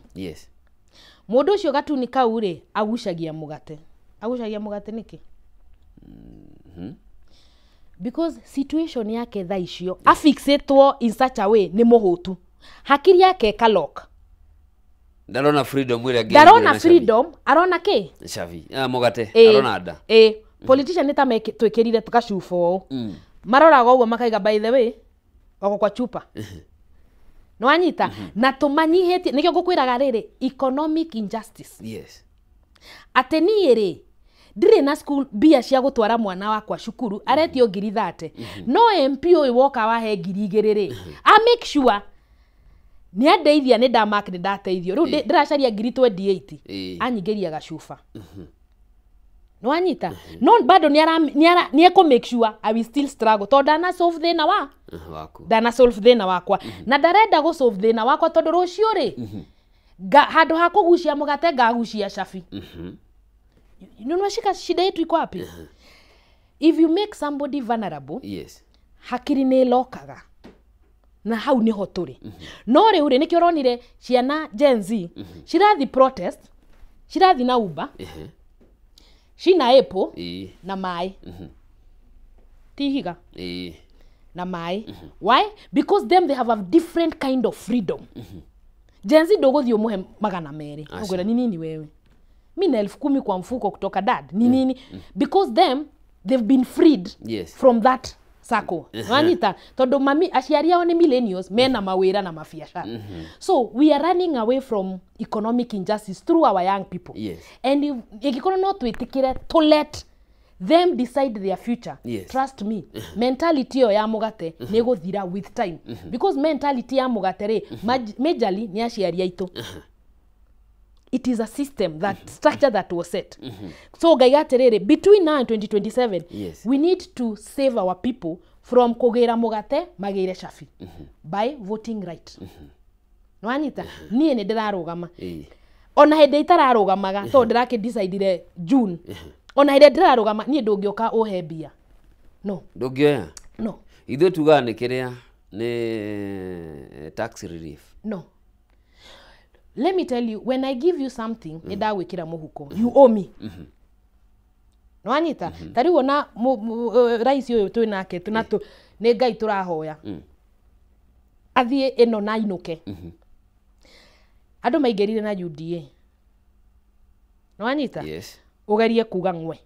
Mũndũ ũcio gatuni kau rĩ, agucagia mũgate. Agucagia mũgate nĩkĩ? Because situation yake thaa icio afixĩtwo in such a way nĩ mũhũtu, hakiri yake ĩkalock. Ndarona freedom ĩrĩa ndarona freedom, arona kĩ? Cabi, mũgate, arona nda. Politician nĩ ta twĩkĩrire tũgacuba ũũ, maroraga ũguo makaiga, by the way, wako kwa chupa. Nĩwanyita? Na tũmanyihĩtie, nĩkĩo ngũkwĩraga rĩrĩ, economic injustice. Atĩ niĩ rĩ, ndirĩ na school mbia cia gũtwara mwana wakwa cukuru, aretio ngiri 30, no MP ũyũ woka wahe 2000 rĩ, a make sure nĩ andeithia, nĩ ndamark, nĩ ndateithio. Rĩu ndĩracaria ngiri 28, anyingĩria gacuba. Nĩwanyita? No bado nĩ ekũ make sure I will still struggle, tondũ ndana solve thĩna wa waku, ndana solve thĩna wakwa, na ndarenda gũ solve thĩna wakwa, tondũ rũciũ rĩ, handũ ha kũgucia mũgate ngagucia cabi. Nĩwashika shida yetu iko wapi? If you make somebody vulnerable, hakiri nĩ ĩlokaga, na hau nĩho tũrĩ. No rĩu rĩ, nĩkĩo ũronire ciana Gen Z cirathi protest, cirathi na Uber, cina Apple na maĩ, ti ihiga na maĩ. Why? Because them, they have a different kind of freedom. Gen Z ndũgũthiĩ ũmũhe 200, ũkwĩra ni nini wewe, mi na 10,000 kwa mfuko kutoka dad ni nini? Because them, they've been freed from that circle. Wanyita? Tondũ mami aciari ao nĩ millennials, mena mawĩra na mabiacara. So we are running away from economic injustice through our young people. And if ĩngĩkorwo no twĩtĩkĩre to let them decide their future, trust me, mentality ĩyo ya mũgate nĩ ĩgũthira with time, because mentality ya mũgate rĩ, majorly nĩ aciari aitũ. It is a system, that structure that was set. So ngaiga atĩrĩrĩ, between now and 2027, we need to save our people from kũgĩra mũgate magĩre cabi by voting right. Nĩwanyita? Niĩ nĩ ndĩrarũgama, ona hĩndĩ itararũgamaga, tondũ ndĩrakĩ decidire June, ona hĩndĩ ndĩrarũgama, niĩ ndũngĩũka ũhe mbia, no. Ndũngĩoya? No. Ithuĩ tugaga nĩ kĩrĩa nĩ tax relief. No, let me tell you, when I give you something, nĩ ndagwĩkĩra mũhuko, you owe me. Nĩwanyita? Ta rĩu ona rais ũyũ twĩ nake, nĩ Ngai tũrahoya athiĩ ĩno na ainũke. Andũ maingĩrire na UDA. Nĩwanyita? Yes. Ũgerie kuga ng'we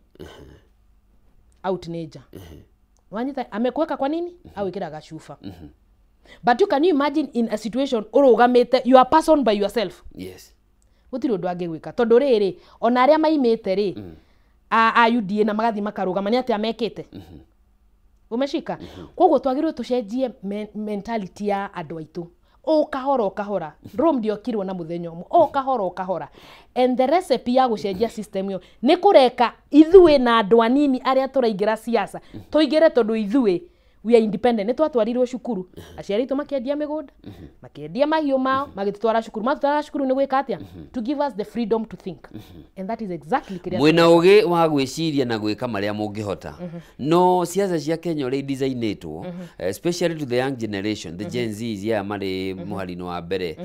out nĩ nja. Nĩwanyita? Amekuweka kwa nini? Agwĩkĩra gacuba. But you can you imagine in a situation ũrũgamĩte, you are person by yourself? Gũtirĩ ũndũ angĩgwĩka, tondũ rĩrĩ, ona arĩa maimĩte rĩ, a UDA na magathiĩ makarũgama, nĩ atĩa mekĩte? Umeshika? Koguo twagĩrĩirwo tũcenjie mentality ya andũ aitũ, o kahora o kahora. Rome ndĩokirwo na mũthenya ũmwe, o kahora o kahora. And the recipe ya gũcenjia system ĩyo nĩ kũreka ithuĩ na andũ anini arĩa tũraingĩra siasa tũingĩre, tondũ ithuĩ we are independent. Nĩ twatwarirwo cukuru, aciari aitũ makĩendia mĩgũnda, makĩendia mahiũ mao, magĩtũtwara cukuru. Matũtwara cukuru nĩ gwĩka atĩa? To give us the freedom to think, and that is exactly kĩrĩa mwĩna ũgĩ wa gwĩciria na gwĩka marĩa mũngĩhota. No siasa cia Kenya ũrĩa idesignĩtwo, especially to the young generation, the Gen Zs ya marĩ mũhari-inĩ wa mbere,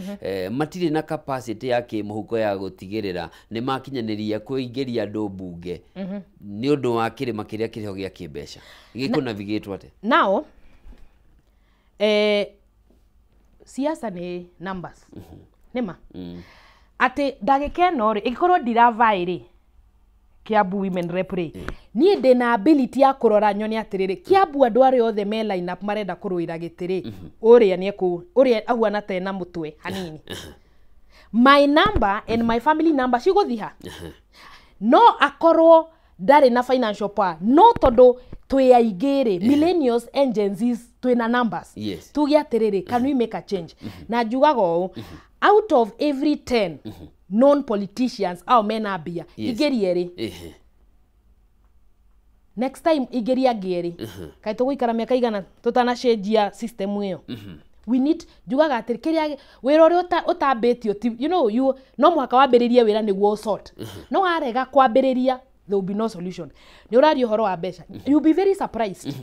matirĩ na capacity ya kĩmũhuko ya gũtigĩrĩra nĩ makinyanĩria kũingĩria andũ mbunge, nĩ ũndũ wa kĩrĩma kĩrĩa kĩrĩho gĩa kĩmbeca gĩkũ-navigate atĩa? Now, siasa nĩ numbers. Nĩma atĩ ndagĩka ĩno rĩ, ĩngĩkorwo ndiravai rĩ, Kiambu Women Rep rĩ, niĩ ndĩna ability ya kũrora nyone atĩrĩrĩ, Kiambu andũ arĩa othe me line up marenda kũrũĩra gĩtĩ rĩ, ũrĩa nĩ ekũ ũrĩa ahuana ta ena mũtwe hanini, my number and my family number cigũthiha no akorwo ndarĩ na financial power, no tondũ twĩ aingĩ rĩ, millennials and Gen Zs twĩna numbers. Tuge atĩrĩrĩ, can we make a change? Na njugaga ũũ, out of every 10 known politicians ao mena mbia, ingĩria erĩ, next time ingĩria angĩ erĩ, kaĩ tũgũikara mĩaka igana tũtanacenjia system ĩyo? We need, njugaga atĩrĩ, kĩrĩa wĩra ũrĩa ũtambĩtio ti you know you no mũhaka wambĩrĩrie wĩra nĩguo ũsort. No warega kwambĩrĩria, there will be no solution. Nĩ ũraria ũhoro wa mbeca, you'll be very surprised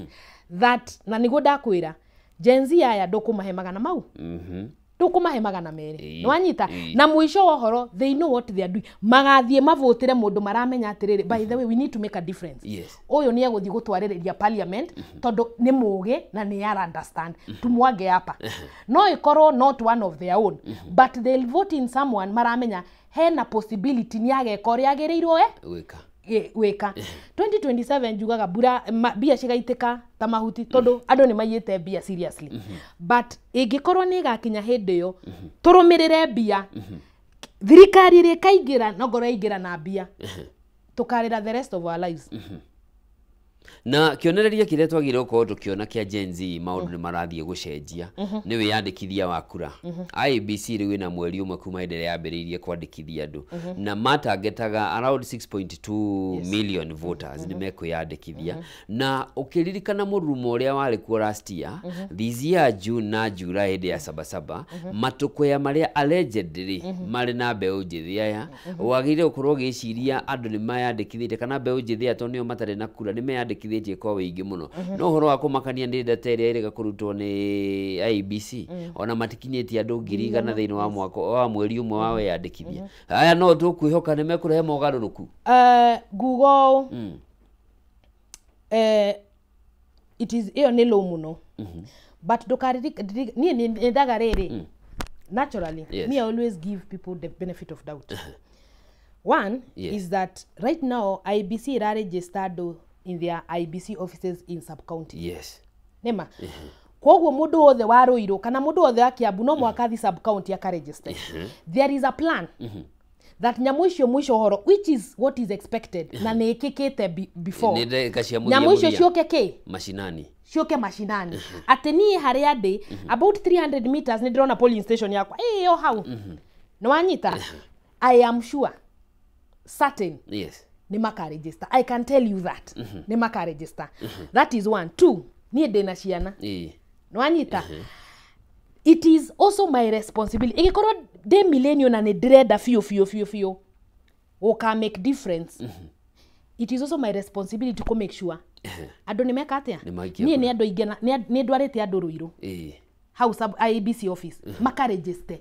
that, na nĩguo ndakwĩra, Gen Z aya ndũkũmahe magana mau, ndũkũmahe 200. Nĩwanyita? Na mũico wa ũhoro, they know what they are doing. Magathiĩ mavotĩre mũndũ maramenya atĩrĩrĩ, by the way, we need to make a difference. Ũyũ nĩ egũthiĩ gũtwarĩrĩria parliament tondũ nĩ mũgĩ na nĩ ara understand, tumwange hapa. No ĩkorwo not one of their own, but they'll vote in someone maramenya hena possibility nĩ ageka ũrĩa agĩrĩirwo gwĩka. Gwĩka. 2027 njugaga mbura mbia cigaitĩka ta mahuti tondũ andũ nĩ maiyĩte mbia seriously, but ĩngĩkorwo nĩ ĩgakinya hĩndĩ ĩyo tũrũmĩrĩre mbia, thirikari ĩrĩa ĩkaingĩra no ngorwo yaingĩra na mbia, tũkarĩra the rest of our lives. Na kĩonereria kĩrĩa twagĩrĩirwo gũkorwo tũkĩona kĩa Gen Z maũndũ nĩ marathiĩ gũcenjia nĩ wĩyandĩkithia wa kura. IEBC rĩu ĩna mweri ũmwe kuma hĩndĩ ĩrĩa yambĩrĩirie kwandĩkithia andũ, na matangetaga around 6.2 million voters nĩ mekwĩyandĩkithia. Na ũkĩririkana mũrurumo ũrĩa warĩ kuo last year, this year June na July, hĩndĩ ya Sabasaba, matũkũya marĩa allegedly marĩ na mbeũ njĩthĩ aya, wagĩrĩire gũkorwo ũgĩciria andũ nĩ mayandĩkithĩtie kana mbeũ njĩthĩ aya tondũ nĩo matarĩ na kura nĩ meyandĩkithĩtie kwa wĩingĩ mũno. No ũhoro wa kũmakania nĩ data ĩrĩa ĩrĩga kũrutwo nĩ IEBC, ona matikinyĩtie andũ 100,000 thĩinĩ wa mwaka wa mweri ũmwe wa wĩyandĩkithia. Aya no tũkwĩhoka nĩ mekũrehe mogarũrũku? Nguga ũũ, it is ĩyo nĩ low mũno, but ndũkaririka niĩ nyendaga rĩrĩ, naturally, me, I always give people the benefit of doubt. One is that right now IEBC ĩraregister andũ in their IEBC offices in sub county. Nĩma koguo mũndũ wothe wa Ruiru kana mũndũ wothe wa Kiambu no mũhaka athiĩ sub county akaregister. There is a plan that nyamũ icio mũico ũhoro, which is what is expected na nĩ ĩkĩkĩte before, Nĩ ndagĩka cia mũthia. Nyamũ icio Mũthia. ciũke kĩ Macinani. Ciũke macinani, atĩ niĩ harĩa ndĩ about 300 meters nĩ ndĩrona polling station yakwa ĩyo hau. Nĩ wanyita? I am sure, certain, nĩ makaregister. I can tell you that nĩ makaregister. That is one. Two, niĩ ndĩna ciana. Nĩ wanyita? It is also my responsibility, ĩgĩkorwo ndĩ millennial na nĩ ndĩrenda biũ biũ biũ biũ gũka make difference, it is also my responsibility to make sure andũ nĩ meka atĩa. Nĩ maikia Niĩ kura. nĩ andũ aingĩ nĩ ndwarĩte andũ Ruiru hau sub IEBC office makaregister.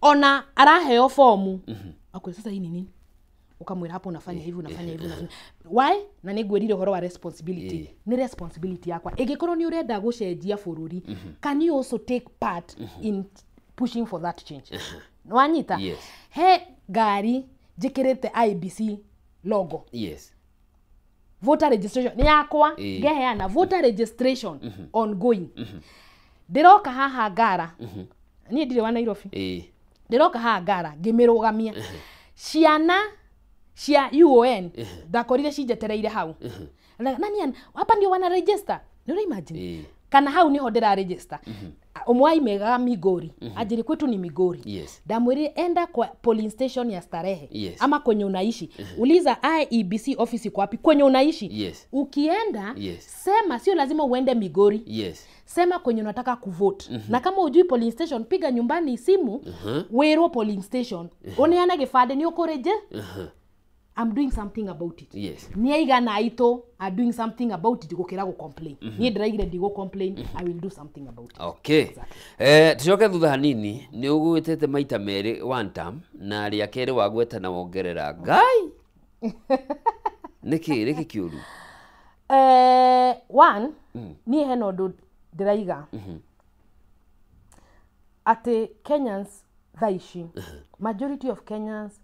Ona araheo fomu akwĩ, "Sasa hii ni nini?" Ukamwĩra, "Hapo unafanya hivi, unafanya hivi, unafanya why." Na nĩ ngwĩrire ũhoro wa responsibility. Nĩ responsibility yakwa. Ĩngĩkorwo nĩ ũrenda gũcenjia bũrũri, can you also take part in pushing for that change? Nĩwanyita? Yes. He ngari njĩkĩrĩte IEBC logo. Voter registration nĩ yakwa. Ngeheana voter registration ongoing. Ndĩroka haha Ngara, niĩ ndirĩ wa Nairobi. Ndĩroka haha Ngara ngĩmĩrũgamia, ciana cia UON ndakorire cinjetereire hau. Nani hapa ndio wana register? Nĩ ũra imagine? Kana hau niho ndĩra register. Ũmwe aimegaga Migori, anjĩrĩ kwetu ni Migori. Ndamwĩrire, "Enda kwa polling station ya Starehe ama kwenye unaishi, uliza IEBC office iko wapi kwenye unaishi." Ukienda, sema, sio lazima uende Migori, sema kwenye unataka kuvote. Na kama ujui polling station, piga nyumbani simu, wĩrwo polling station, ũneane gĩbandĩ nĩ ũkũrĩnje. I'm doing something about it. Nĩ aigana aitũ are doing something about it gũkĩra gũ complain. Niĩ ndĩraigire ndigũ complain, I will do something about it. Okay. Tucoke thutha hanini. Nĩ ũgwĩtĩte maita merĩ one term, na rĩa kerĩ wagweta na wongerera ngai. Nĩkĩ nĩkĩ kĩũru? One, niĩ hena ũndũ ndĩraiga atĩ Kenyans thaa ici, majority of Kenyans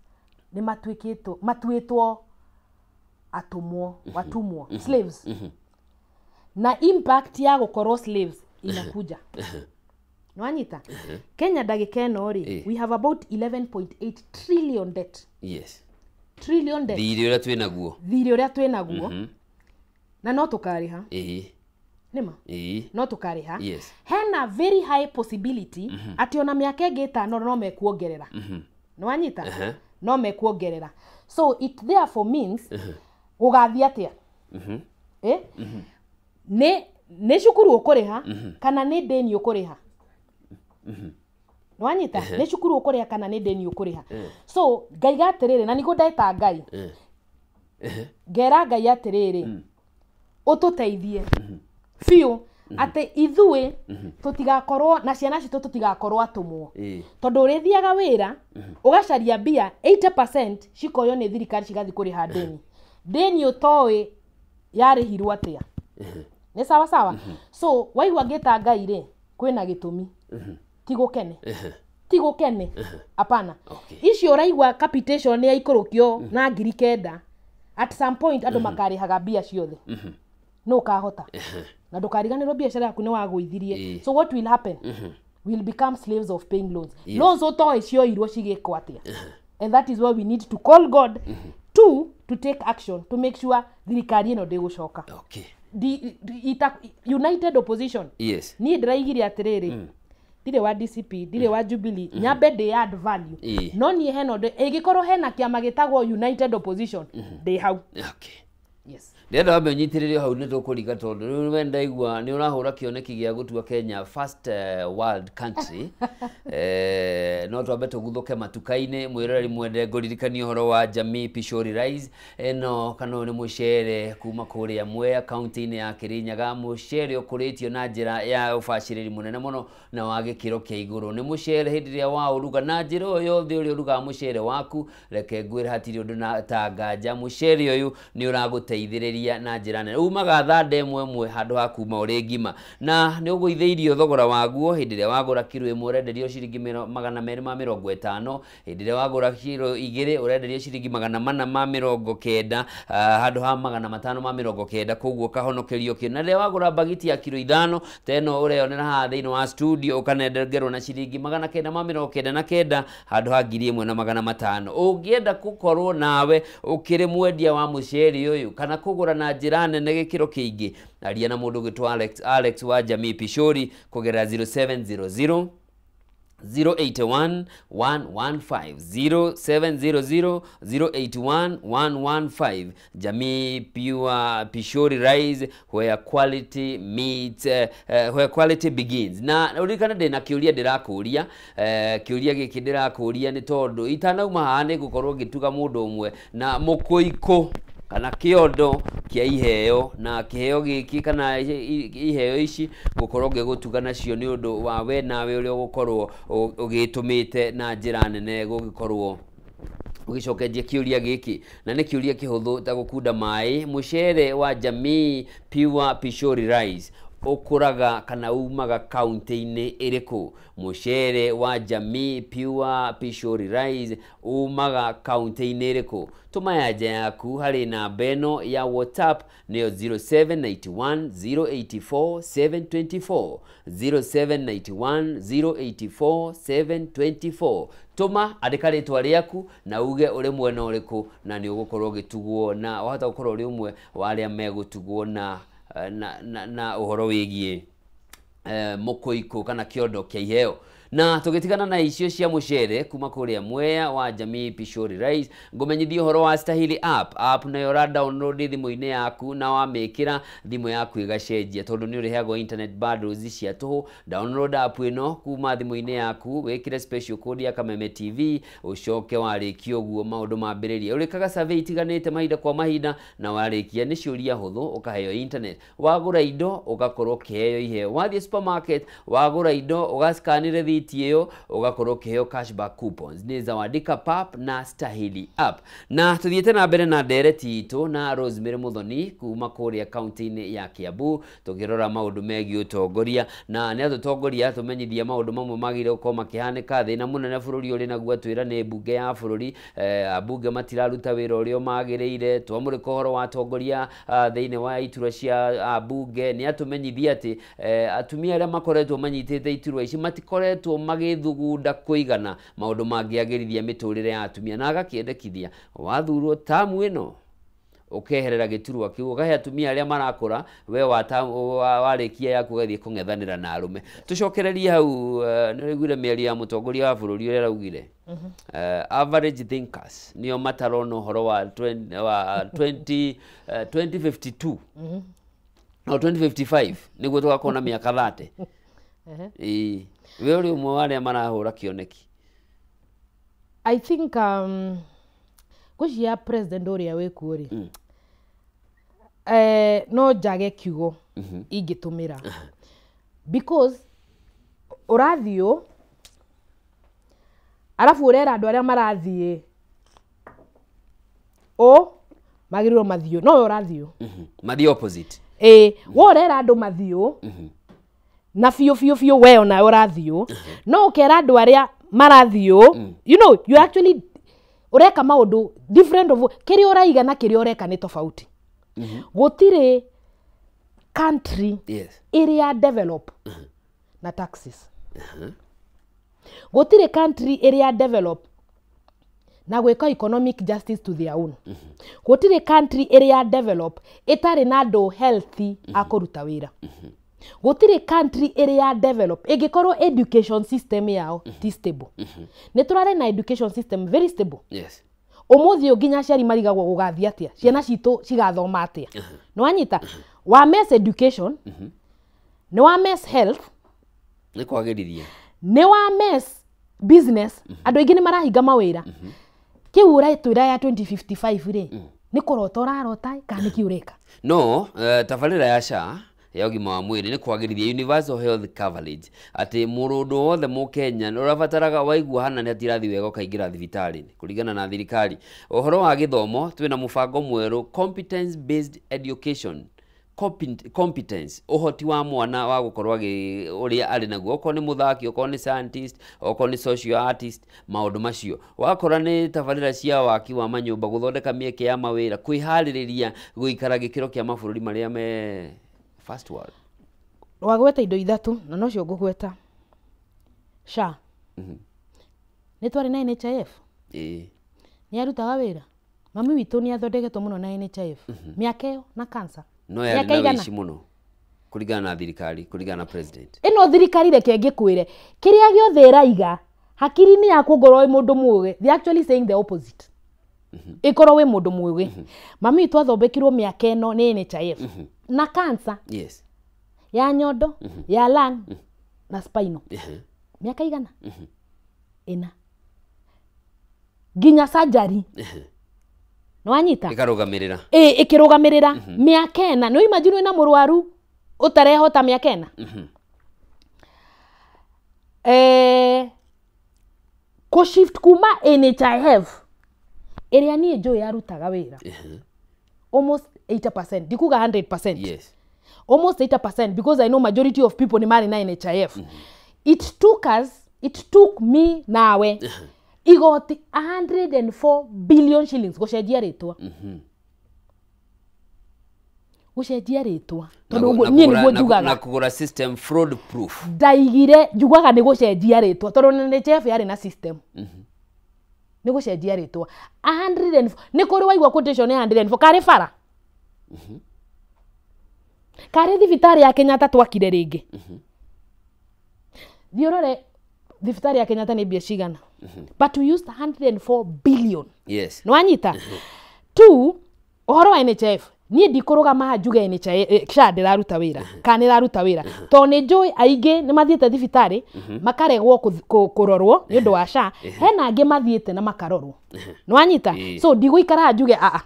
nĩ matuĩkĩtwo matuĩtwo Atũmwo, watumwo, slaves. Na impact ya gũkorwo slaves inakuja. Nwanyita Kenya ndagĩka ĩno rĩ, we have about 11.8 trillion debt. Yes. Trillion debt. Thirĩ ũrĩa twĩ naguo. Thirĩ ũrĩa twĩ naguo. Na no tũkarĩha. Nĩma? No tũkarĩha. Yes. Hena very high possibility atĩ ona mĩaka ĩngĩ 5 no mekuongerera. Nĩwanyita? No mekuongerera. So it therefore means gũgathiĩ atĩa? Nĩ cukuru ũkũrĩha kana nĩ ndĩni ũkũrĩha? Nĩwanyita? Nĩ cukuru ũkũrĩha kana nĩ ndĩni ũkũrĩha? So ngaiga atĩrĩrĩ, na nĩguo ndeta Ngai. Ngera Ngai atĩrĩrĩ, ũtũteithie biũ atĩ ithuĩ tũtigakorwo na ciana citũ tũtigakorwo atũmwo. Tondũ ũrĩthiaga wĩra ũgacaria mbia 80% cikoywo nĩ thirikari cigathiĩ kũrĩha ndĩni. Ndĩni ũtoĩ yarĩhirwo atĩa. Nĩ sawa sawa? So waigua ngĩta Ngai rĩ, kwĩna gĩtũmi. Ti gũkene. Ti gũkene. Hapana. Icio ũraigua capitation nĩ yaikũrũkio na 9,000. At some point andũ makarĩhaga mbia ciothe. No ũkahota. Na ndũkariganĩrwo biacara yaku nĩ wagũithirie. So what will happen? We'll become slaves of paying loans. Loans ũtoĩ cioirwo cigĩkwo atĩa. And that is why we need to call God to take action to make sure thirikari ĩno ndĩgũcoka. Okay. United opposition. Yes. Niĩ ndĩraigire atĩrĩrĩ, ndirĩ wa DCP, ndirĩ wa Jubilee, nyambe ndĩ add value. No niĩ hena ũndũ, ĩngĩkorwo hena kĩama gĩtagwo United Opposition, ndĩ hau. Okay. Yes. Ndĩrenda wambe ũnyitĩrĩre hau nĩ tũkũriga tondũ rĩu we ndaigua nĩ ũrahũra kĩoneki gĩa gũtua Kenya first world country. No twambe tũguthũke matuka-inĩ. Mwĩroreri mwende ngũririkanie ũhoro wa Jamii Pishori Rice ĩno kana ũyũ nĩ mũcere kuma kũrĩa Mwea kaunti-inĩ ya Kirinyaga, mũcere ũkũrĩtio na njĩra ya ũbacĩrĩri mũnene mũno na wa gĩkĩro kĩa igũrũ. Nĩ mũcere hĩndĩ ĩrĩa waũruga na njĩra o yothe ũrĩa ũrugaga mũcere waku, reke ngwĩre hatirĩ ũndũ na ta nganja, mũcere ũyũ nĩ ũragũteithĩrĩria na njĩra nene. Umaga thanda ĩmwe ĩmwe handũ ha kuma ũrĩ ngima, na nĩ ũgũithĩirio thogora waguo hĩndĩ ĩrĩa wagũra kiro ĩmwe ũrenderio ciringi 250, hĩndĩ ĩrĩa wagũra kiro 2 ũrenderio ciringi 490 handũ ha 590, koguo ũkahonokerio kĩ. Na rĩrĩa wagũra bagiti ya kiro 5 ta ĩno ũreyonera haha thĩinĩ wa studio ũkanengerwo na ciringi 999 handũ ha 1500. Ũngĩenda gũkorwo nawe ũkĩrĩ mwendia wa mũcere ũyũ kana kũgũra na njĩra nene gĩkĩro kĩingĩ, aria na mũndũ ũgwĩtwo Alex wa Jamii Pishori kũgerera 0700 081 115 0700 081 115. Jamii Pure Pishori Rice, where quality meets where quality begins. Na uririkane ndĩna kĩũria ndĩrakũria, kĩũria gĩkĩ ndĩrakũria nĩ tondũ itanauma haha nĩ ngũkorwo ngĩtuga mũndũ ũmwe na mũkũikũ kana kĩondo kĩa iheo, na kĩheo gĩkĩ kana iheo ici gũkorwo ngĩgũtuga nacio nĩ ũndũ wa we nawe ũrĩa ũgũkorwo ũgĩtũmĩte na njĩra nene gũgĩkorwo ũgĩcokeria kĩũria gĩkĩ, na nĩ kĩũria kĩhũthũ ta gũkunda maĩ. Mũcere wa Jamii Pure Pishori Rice ũkũraga kana umaga kaunti-inĩ ĩrĩkũ? Mũcere wa Jamii Pure Pishori Rice umaga kaunti-inĩ ĩrĩkũ? Tũma yanja yaku harĩ namba ĩno ya WhatsApp nĩyo 0791 084 724, 0791 084 724. Tũma, andĩka rĩtwa rĩaku na uge ũrĩ mwena ũrĩkũ, na nĩ ũgũkorwo ũgĩtugwo, na wahota gũkorwo ũrĩ ũmwe wa arĩa megũtugwo na ũhoro wĩgiĩ mũkũikũ kana kĩondo kĩa iheo. Na tũgĩtigana na icio cia mũcere kuma kũrĩa Mwea wa Jamii Pishori Rice, ngũmenyithie ũhoro wa Stahili app. App nayo ũra download thimũ-inĩ yaku na wamĩkĩra thimũ yaku ĩgacenjia tondũ nĩ ũrĩheagwo internet bundles cia tũhũ. Download app ĩno kuma thimũ-inĩ yaku, wĩkĩre special code ya Kameme TV, ũcoke warĩkia ũguo maũndũ mambĩrĩrie. Ũrĩkaga survey itiganĩte mahinda kwa mahinda, na warĩkia nĩ ciũria hũthũ ũkaheo internet. Wagũra indo ũgakorwo ũkĩheo iheo. Wathiĩ supermarket wagũra indo ũgackanĩre rĩthiti rĩthiti ĩyo ũgakorwo ũkĩheo cashback coupons. Nĩ Zawadika Pap na Stahili app. Na tũthiĩte na mbere na ndereti itũ na Rosemary Muthoni kuma kũrĩa kaunti-inĩ ya Kiambu, tũkĩrora maũndũ megiĩ ũtongoria, na nĩ atũtongoria tũmenyithia maũndũ mamwe magĩrĩire gũkorwo makĩhanĩka. Thĩna mũnene bũrũri ũrĩ naguo atwĩra nĩ mbunge ya bũrũri, ambunge matiraruta wĩra ũrĩa magĩrĩire. Twamũrĩka ũhoro wa atongoria thĩinĩ wa iturwa cia ambunge, nĩ atũmenyithia atĩ atumia arĩa makoretwo manyitĩte iturwa ici matikoretwo magĩthugunda kũigana maũndũ mangĩagĩrithia mĩtũrĩre ya atumia, na agakĩendekithia wathurwo tamu ĩno ũkeherera gĩturwa kĩu ũkahe atumia arĩa marakũra, we warĩkia yaku ũgathiĩ kũng'ethanĩra na arũme. Tũcokererie hau, nĩ ũraiguire mĩario ya mũtongoria wa bũrũri ũrĩa araugire average thinkers nĩo matarona ũhoro wa 2052 no 2055 nĩguo tũgakorwo na mĩaka 30. Ĩĩ, we ũrĩ ũmwe wa arĩa marahũra kĩoneki. I think ngwĩciria president ũrĩa wĩkuo rĩ, no njage kiugo ingĩtũmĩra, because ũrathiĩ arabu ũrera andũ arĩa marathiĩ ũ magĩrĩirwo mathiĩ, no we ũrathiĩ mathiĩ opposite. Ĩĩ, we ũrera andũ mathiĩ na biũ biũ biũ, we onawe ũrathiĩ, no ũkera andũ arĩa marathiĩ, you know, you actually ũreka maũndũ different of kĩrĩa ũraiga na kĩrĩa ũreka nĩ tofauti. Gũtirĩ country ĩrĩa develop na taxes. Gũtirĩ country ĩrĩa develop na gwĩka economic justice to their own. Gũtirĩ country ĩrĩa develop ĩtarĩ na andũ healthy a kũruta wĩra. Gũtirĩ country ĩrĩa develop ĩngĩkorwo education system yao ti stable. Nĩ tũrarĩ na education system very stable. Ũmũthĩ ũyũ nginya aciari marigagwo gũgathiĩ atĩa, ciana citũ cigathoma atĩa. Nĩ wanyita wa mess education, nĩ wa mess health, nĩ kwagĩrithia, nĩ wa mess business. Andũ aingĩ nĩ marahinga mawĩra. Kĩu ũratwĩra ya 2055 rĩ, nĩ kũrota ũrarota kana nĩkĩ ũreka? No tabarĩra ya SHA ya ũgima wa mwĩrĩ nĩ kwagĩrithia universal health coverage, atĩ mũndũ wothe mũkenya nĩ ũrabataraga waigua hana nĩ atirathi wega ũkaingĩra thibitarĩ kũringana na thirikari. Ũhoro wa gĩthomo twĩna mũbango mwerũ, competence based education. Competence, ũhoti wa mwana wa gũkorwo ũrĩa arĩ naguo, okorwo nĩ mũthaki, okorwo nĩ scientist, okorwo nĩ social artist, maũndũ macio. Wakora nĩ tabarĩra cia waki wa manyũmba, gũthondeka mĩeke ya mawĩra, kwĩharĩrĩria gũikara gĩkĩro kĩa mabũrũri marĩa me first world. Wagweta indo ithatũ na nocio ngũgweta. SHA nĩ twarĩ na NHIF. Ĩĩ. Nĩ arutaga wĩra. Mami witũ nĩ athondeketwo mũno na NHIF. Mĩaka ĩyo na cancer. No yarĩ na wĩici mũno kũringana na thirikari, kũringana na president. Ĩno thirikari reke ngĩkwĩre, kĩrĩa gĩothe ĩraiga hakiri-inĩ yaku ngorwo wĩ mũndũ mũũgĩ, they actually saying the opposite. Ĩkorwo wĩ mũndũ mũũgĩ. Mami witũ athondekirwo mĩaka ĩno nĩ NHIF na cancer. Ya nyondo, ya lung na spinal. Mĩaka igana? Ĩna. Nginya surgery. Nĩ wanyita? Ĩkarũgamĩrĩra. Ĩĩ, ĩkĩrũgamĩrĩra mĩaka ĩna. Nĩ imagine wĩna mũrwaru ũtarehota mĩaka ĩna? Kũ shift kuma NHIF ĩrĩa niĩ njũĩ yarutaga wĩra almost 80%, ndikuga 100%. Almost 80% because I know majority of people nĩ marĩ na NHIF. It took us, it took me nawe igoti 104 billion shillings gũcenjia rĩtwa. Gũcenjia rĩtwa. Tondũ niĩ nĩguo njugaga. Na kũgũra system fraud proof. Ndaigire njugaga nĩ gũcenjia rĩtwa tondũ NHIF yarĩ na system. Nĩ gũcenjia rĩtwa. 104 nĩ kũrĩ waigua quotation ya 104 karĩ bara. Karĩ thibitarĩ ya Kenyatta twakire rĩngĩ. Thiĩ ũrore thibitarĩ ya Kenyatta nĩ mbia cigana. But we used 104 billion. Nĩ wanyita? Two, ũhoro wa NHIF niĩ ndikũrũgama haha njuge NHIF SHA ndĩraruta wĩra kana nĩraruta wĩra, tondũ nĩ njũĩ aingĩ nĩ mathiĩte thibitarĩ makaregwo kũrorwo nĩ ũndũ wa SHA, hena angĩ mathiĩte na makarorwo. Nĩ wanyita? So ndigũikara haha njuge aa.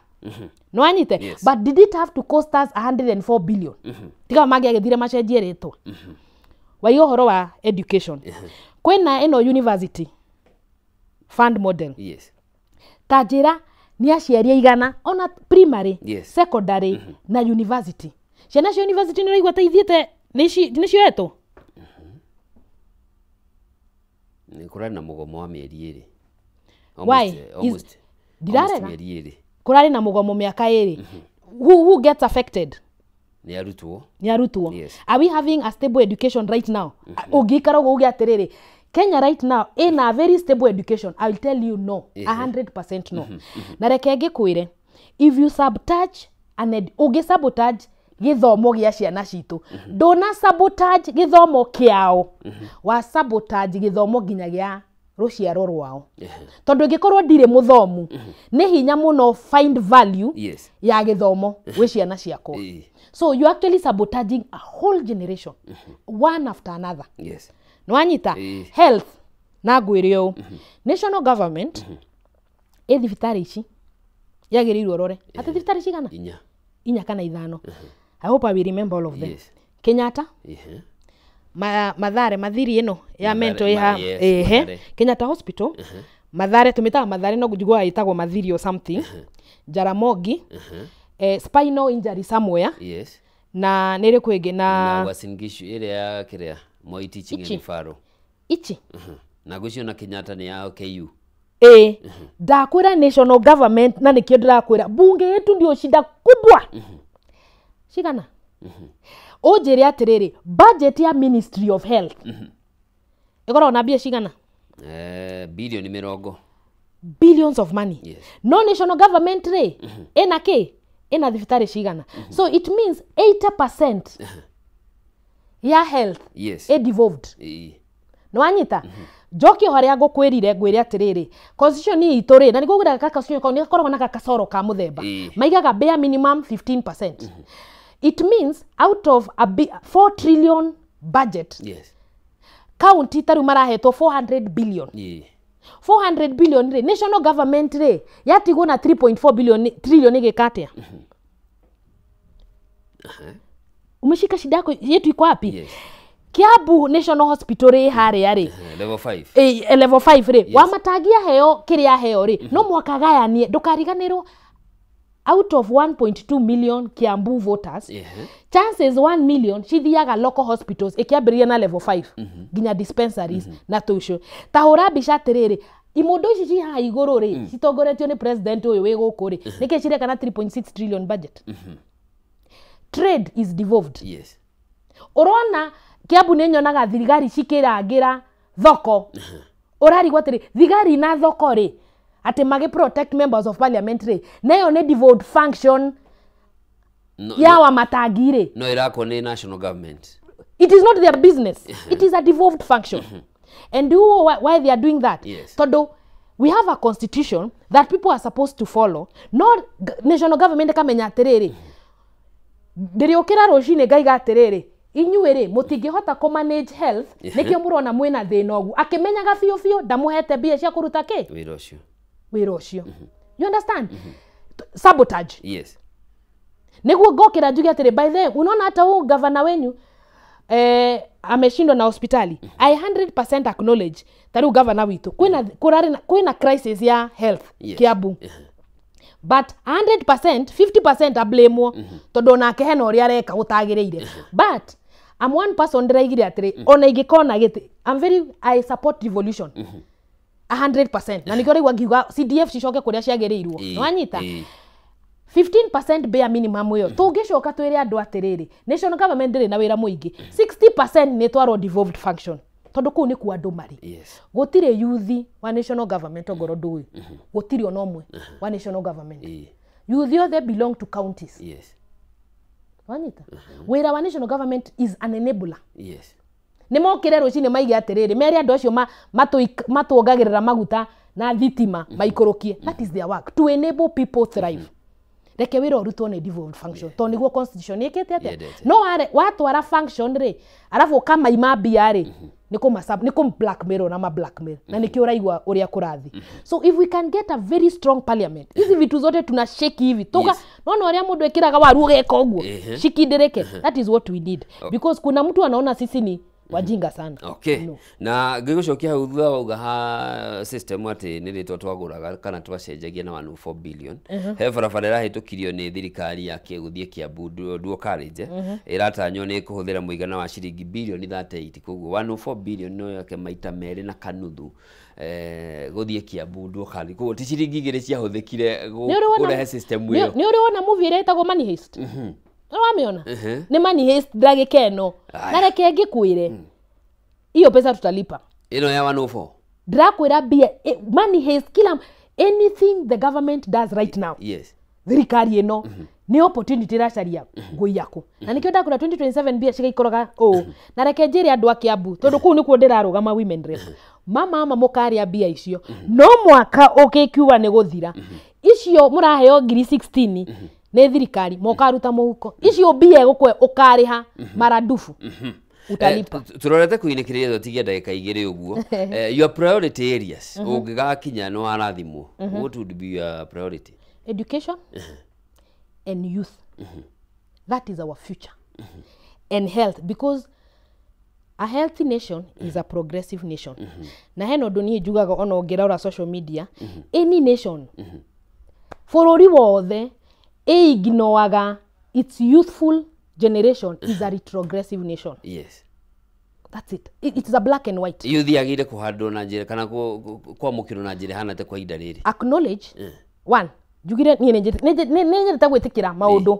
Nĩ wanyite? But did it have to cost us 104 billion? Tiga mangĩagĩthire macenjie rĩtwa. Waiga ũhoro wa education. Kwĩna ĩno university fund model. Yes. Ta njĩra nĩ aciari aigana ona primary, Yes. secondary na university. Ciana cia university nĩ ũraigua ta ithiĩte nĩ cioetwo? Nĩ kũrarĩ na mũgomo wa mĩeri 2. Why? Almost Ndirarega. mĩeri 2. Kũrarĩ na mũgomo mĩaka 2. Who gets affected? Nĩ arutwo. Nĩ arutwo. Yes. Are we having a stable education right now? Ũngĩikara ũguo uge atĩrĩrĩ, Kenya right now ĩna a very stable education, I will tell you no. 100% no. Na reke ngĩkwĩre, if you sabotage ũngĩ sabotage gĩthomo gĩa ciana citũ, ndũna sabotage gĩthomo kĩao, wa sabotage gĩthomo nginya gĩa rũciaro rwao. Tondũ ingĩkorwo ndirĩ mũthomu, nĩ hinya mũno find value Yes. ya gĩthomo gwĩ ciana ciakwa. So you actually sabotaging a whole generation, one after another. Yes. Nwanyita health na ngwĩre ũũ, national government ĩ thibitarĩ ici yagĩrĩirwo rore atĩ thibitarĩ cigana? 4 kana 5. I hope I will remember all of them. Yes. Kenyatta, Mathare, Mathiri ĩno ya mental yes, Kenyatta Hospital, Mathare tũmĩtaga Mathare no njiguaga ĩtagwo Mathiri or something, Jaramogi, spinal injury somewhere. Yes. Na nĩ ĩrĩkũ ĩngĩ na Uasin Gishu ĩrĩa ya kĩrĩa Moi Teaching and Referral. Ichi. Na gũcio na Kenyatta nĩ ya KU. Ndakwĩra national government na nĩkĩo ndĩrakwĩra bunge yetu ndio shida kubwa. Cigana? Ũnjĩre atĩrĩrĩ, budget ya Ministry of Health ĩkoragwo na mbia cigana? Bilioni 20. Billions of money. Yes. No national government rĩ ĩna kĩ? Ĩna thibitarĩ cigana? So it means 80% ya health yes, ĩ devolved. Nĩwanyita? Njokie harĩa ngũkwĩrire ngwĩre atĩrĩrĩ, constitution itũ rĩ, na nĩguo ngwĩraga ka constitution kau nĩgakoragwo na gakacoro ka mũthemba. Maigaga bare minimum 15%. It means out of a 4 trillion budget, yes, county ta rĩu marahetwo 400 billion. 400 billion rĩ, national government rĩ yatigwo na 3.4 billion trillion ĩgĩka atĩa? Umeshika shida yako yetu iko wapi? Yes. Kiambu National Hospital rĩ harĩa rĩ, level 5. Level 5 rĩ, Yes. wamatangia heo kĩrĩa heo rĩ, no mwaka gayanie, ndũkariganĩrwo out of 1.2 million Kiambu voters, chances 1 million cithiaga local hospitals ĩkĩambĩrĩria na level 5 nginya dispensaries na tũcio. Ta hũra mbica atĩrĩrĩ, imondo ici ci haha igũrũ rĩ, citongoretio nĩ president ũyũ wĩ gũkũ rĩ, nĩkĩ cireka na 3.6 trillion budget? Trade is devolved. Yes. Ũrona Kiambu nĩ nyonaga thigari cikĩrangĩra thoko. Ũrarigwo atĩrĩ, thigari na thoko rĩ, atĩ magĩ protect members of parliament rĩ, nayo nĩ devolved function No, ya Wamatangi rĩ. No ĩrakwo nĩ national government. It is not their business. It is a devolved function. And do you know why they are doing that? Yes. Tondũ we have a constitution that people are supposed to follow. No national government ĩkamenya atĩrĩrĩ, ndĩrĩũkĩra rũcinĩ ngaiga atĩrĩrĩ, inyuĩ rĩ mũtingĩhota kũ manage health, nĩkĩo mũrona mwĩna thĩna ũguo. Akĩmenyaga biũ biũ ndamũhete mbia cia kũruta kĩ? Wĩra ũcio. Wĩra ũcio. You understand? Sabotage. Yes. Nĩguo ngokĩra njuge atĩrĩ, by the way, unaona hata huu gavana wenyu ameshindwa na hospitali. I 100% acknowledge ta rĩu gavana witũ kwĩna crisis ya health Yes. Kiambu. But 100%, 50% ablamwo tondũ onake hena ũrĩa areka gũtagĩrĩire. But I'm one person ndĩraigire atĩrĩ, ona ingĩkona gĩtĩ, I support devolution. 100%. Na nĩkĩo rĩu ngiuga CDF cicoke kũrĩa ciagĩrĩirwo. Nĩwanyita? 15% bare minimum ĩyo tũngĩcoka twĩre andũ atĩrĩrĩ, national government ndĩrĩ na wĩra mũingĩ, 60% nĩ twarwo devolved function tondũ kũu nĩkuo andũ marĩ. Yes. Gũtirĩ youth wa national government ongorwo ndũĩ, gũtirĩ ona ũmwe wa national government. Youth othe belong to counties. Yes. Wanyita? Wĩra wa national government is an enabler. Yes. Nĩ mokĩre rũcinĩ maige atĩrĩrĩ, mere andũ acio matuongagĩrĩra maguta na thitima maikũrũkie. That is their work, to enable people thrive. Reke wĩra ũrutwo nĩ devolved function tondũ nĩguo constitution ĩkĩte atĩa. No watwara function rĩ, arabu ũkamaima mbia rĩ, nĩ kũ blackmail na ma blackmail, na nĩkĩo ũraigua ũrĩa kũrathi. So if we can get a very strong parliament, hizi vitu zote tuna shake hivi tuka, naona ũrĩa mũndũ ekĩraga waru ũgeka ũguo, shikindĩrĩke. That is what we need, because kuna mtu anaona sisi ni Wajinga sana. Okay. No. Na ngĩgũcokia hau thutha wauga ha system atĩ nĩ rĩtwa twagũraga kana twacenjagia na 104 billion. He barabara ĩrahĩtũkirio nĩ thirikari ya gũthiĩ Kiambu Dual Carriage ĩratanywo nĩ kũhũthĩra mũigana wa ciringi bilioni 38, koguo 104 billion no yake maita merĩ na kanuthu gũthiĩ Kiambu Dual Carriage, koguo ti ciringi igĩrĩ ciahũthĩkire kũrehe system ĩyo. Nĩ ũrĩ wona movie ĩrĩa ĩtagwo Money Heist? Nĩ wamĩona? Nĩ Money Heist ndagĩka ĩno. Na reke ngĩkwĩre, hiyo pesa tutalipa. Ĩno ya 104 ndĩrakwĩra mbia Money Heist, kila anything the government does right now. Yes. Thirikari ĩno nĩ opportunity ĩracaria ngũi yaku. Na nĩkĩo ndakwĩra 2027 mbia cigaikũrũka ũũ. Na reke njĩre andũ a Kiambu, tondũ kũu nĩkuo ndĩrarũgama women rep. Mama mũkarĩa mbia icio no mwaka ũgĩkiuga nĩ gũthira. Icio mũraheo ngiri 16 nĩ thirikari mokaruta mũhuko. Icio mbia ĩgũkũhe ũkarĩha maradufu. Utalipa. Turorete kuinĩkĩrĩria tũtigie ndagĩka igĩrĩ ũguo. Your priority areas ũngĩgakinya nĩ warathimwo, what would be your priority? Education and youth. That is our future. And health, because a healthy nation is a progressive nation. Na hena ũndũ niĩ njugaga ona ũngĩrora social media, any nation, bũrũri wothe ĩignoaga its youthful generation is a retrogressive nation. Yes. That's it. It is a black and white. Youth yagĩrĩire kũhandwo na njĩra kana kwamũkĩrwo na njĩra ĩhana atĩa kwa ihinda rĩrĩ? Acknowledge one, njugire niĩ nĩ nyendete gwĩtĩkĩra maũndũ.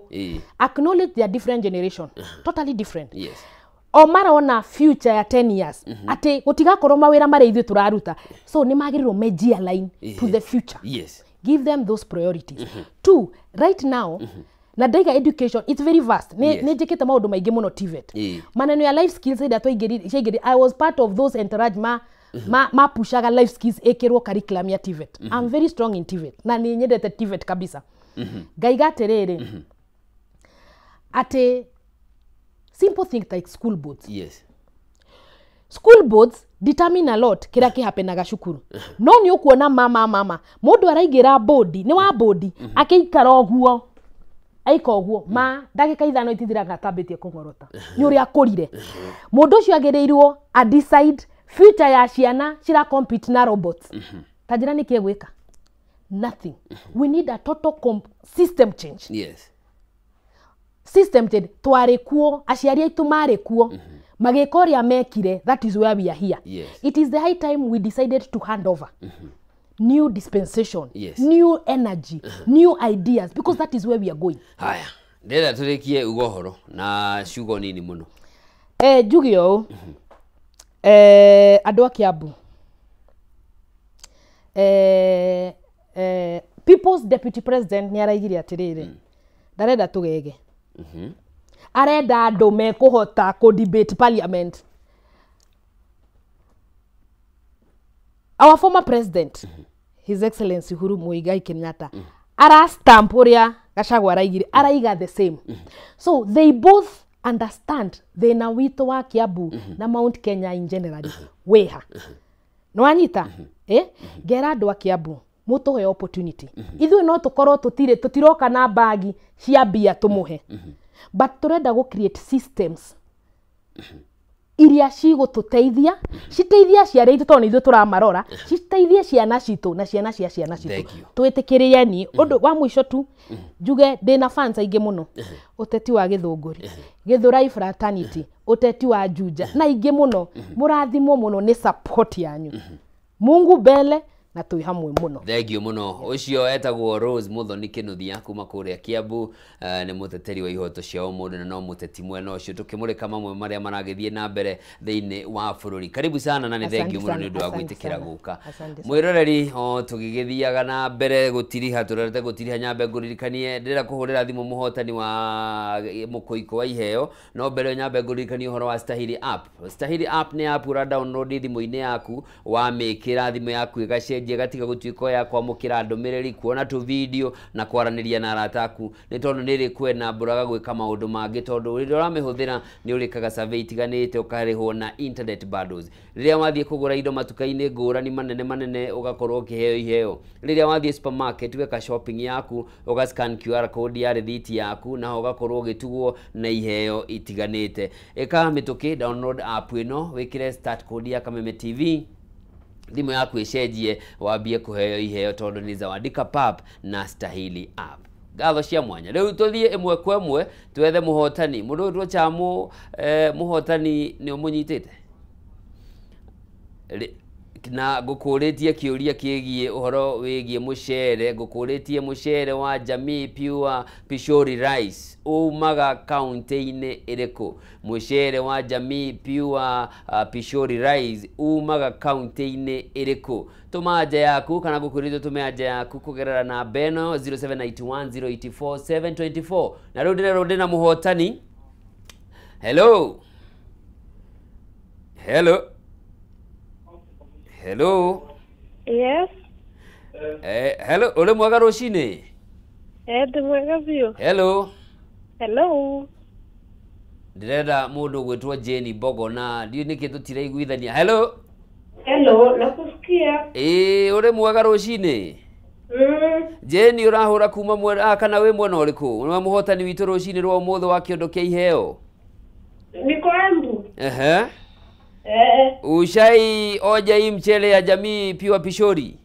Acknowledge they are different generation. Totally different. Yes. O marona future ya 10 years. Atĩ gũtigakorwo mawĩra marĩa ithuĩ tũraruta. So nĩ magĩrĩirwo menjia line to the future. Yes. Give them those priorities. Two, right now, na ndaiga education, it's very vast. Nĩ njĩkĩte maũndũ maingĩ mũno TVET. Maneno ya life skills ĩrĩa twaingĩrire, I was part of those entourage ma pushaga life skills ĩkĩrwo curriculum ya TVET. I'm very strong in TVET. Na nĩ nyendete TVET kabisa. Ngaiga atĩrĩrĩ, atĩ simple things like school boards. Yes. School boards determine a lot kĩrĩa kĩhapenaga cukuru. No nĩ ũkuona mama mũndũ araingĩra bodi, nĩ wa bodi, akĩikara ũguo. Aika ũguo, ma ndagĩka ithano itithiraga atambĩtie kũng'orota. Nĩ ũrĩa akũrire. Mũndũ ũcio agĩrĩirwo a decide future ya ciana cira compete na robots. Ta njĩra nĩkĩ egwĩka? Nothing. We need a total system change. Yes. System change. Twarĩ kuo, aciari aitũ marĩ kuo. Magĩka ũrĩa mekire, that is where we are here. Yes. It is the high time we decided to hand over. New dispensation, yes. New energy, new ideas, because that is where we are going. Haya, ndĩrenda tũrĩkie uga ũhoro na ciugo nini mũno. Njuge ũũ, andũ a Kiambu, People's Deputy President nĩ araigire atĩrĩrĩ, ndarenda tũgege. Arenda andũ mekũhota kũ debate parliament. Our former president, His Excellency Uhuru Muigai Kenyatta, ara stamp ũrĩa Gachagua araigire, araiga the same. So they both understand thĩna witũ wa Kiambu na Mount Kenya in general. Wĩha. Nĩwanyita? Ngera andũ a Kiambu, mũtũhe opportunity. Ithuĩ no tũkorwo tũtiroka na bagi cia mbia tũmũhe. But tũrenda gũ create systems iria cigũtũteithia, citeithie aciari aitũ tondũ nĩ ithuĩ tũramarora, citeithie ciana citũ na ciana cia ciana citũ. Twĩtĩkĩrieni. Ũndũ wa mũico tu njuge ndĩna fans aingĩ mũno. Ũteti wa Gĩthũngũri, Gĩthũrai fraternity, ũteti wa Juja na ingĩ mũno. Mũrathimwo mũno nĩ support yanyu. Mungu mbele na twĩ hamwe mũno. Thank you mũno. Ũcio etagwo Rose Muthoni Kinuthia kuma kũrĩa Kiambu, nĩ mũteteri wa ihoto cia ũmũndũ na no mũteti mwena ũcio, tũkĩmũrĩka mamwe marĩa maragĩthiĩ na mbere thĩinĩ wa bũrũri. Karibu sana na nĩ thank you mũno nĩ ũndũ wa gwĩtĩkĩra gũka. Mwĩroreri, o tũgĩgĩthiaga na mbere gũtiriha, tũrorete gũtiriha, nyambe ngũririkanie ndĩrenda kũhũrĩra thimũ mũhotani wa mũkũiko wa iheo, no mbere nyambe ngũririkanie ũhoro wa Stahili app. Stahili app nĩ app ũra download thimũ-inĩ yaku, wamĩkĩra thimũ yaku ĩgacenjia ĩgacenjia ĩgatiga gũtuĩka ya kwamũkĩra ndũmĩrĩri, kuona tũ video na kwaranĩria na arata aku, nĩ tondũ nĩ ĩrĩkwena mbũraga gwĩka maũndũ mangĩ, tondũ rĩrĩa ũramĩhũthĩra nĩ ũrĩkaga survey itiganĩte, ũkarĩhwo na internet bundles. Rĩrĩa wathiĩ kũgũra indo matuka-inĩ ngũrani manene manene, ũgakorwo ũkĩheo iheo. Rĩrĩa wathiĩ supermarket weka shopping yaku, ũga scan QR code ya rĩthiti yaku, na ũgakorwo ũgĩtugwo na iheo itiganĩte. Ĩka mĩtũkĩ, download app ĩno, wĩkĩre start code ya Kameme TV, thimũ yaku ĩcenjie, wambie kũheo iheo, tondũ nĩ Zawadi Pap na Stahili app. Ngatho cia mwanya. Rĩu tũthiĩ ĩmwe kwa ĩmwe twethe mũhotani. Mũndũ ũyũ Chamu, mũhotani nĩ ũmũnyitĩte? Na ngũkũrĩtie kĩũria kĩgiĩ ũhoro wĩgiĩ mũcere, ngũkũrĩtie mũcere wa Jamii Pure Pishori Rice umaga kaunti-inĩ ĩrĩkũ? Mũcere wa Jamii Pure Pishori Rice umaga kaunti-inĩ ĩrĩkũ? Tũma anja yaku, kana ngũkwĩrĩte tũme anja yaku kũgerera namba ĩno 0791 084 724. Na rĩu ndĩrerwo ndĩna mũhotani. Hello, hello, hello. Yes. Hello, ule mwega rũcinĩ? Ndĩ mwega biũ. Hello. Hello. Ndĩrenda mũndũ ũgwĩtwo Jane Mbogo na ndiũĩ nĩkĩ tũtiraiguithania. Hello. Hello, nakusikia. Ĩĩ, ũrĩ mwega rũcinĩ? Jane, ũrahũra kuma mwena kana wĩ mwena ũrĩkũ? Nĩwe mũhotani witũ rũcinĩ rwa ũmũthĩ wa kĩondo kĩa iheo. Niko Embu. Ehe. Ushai oja hii mchele ya Jamii Pure Pishori?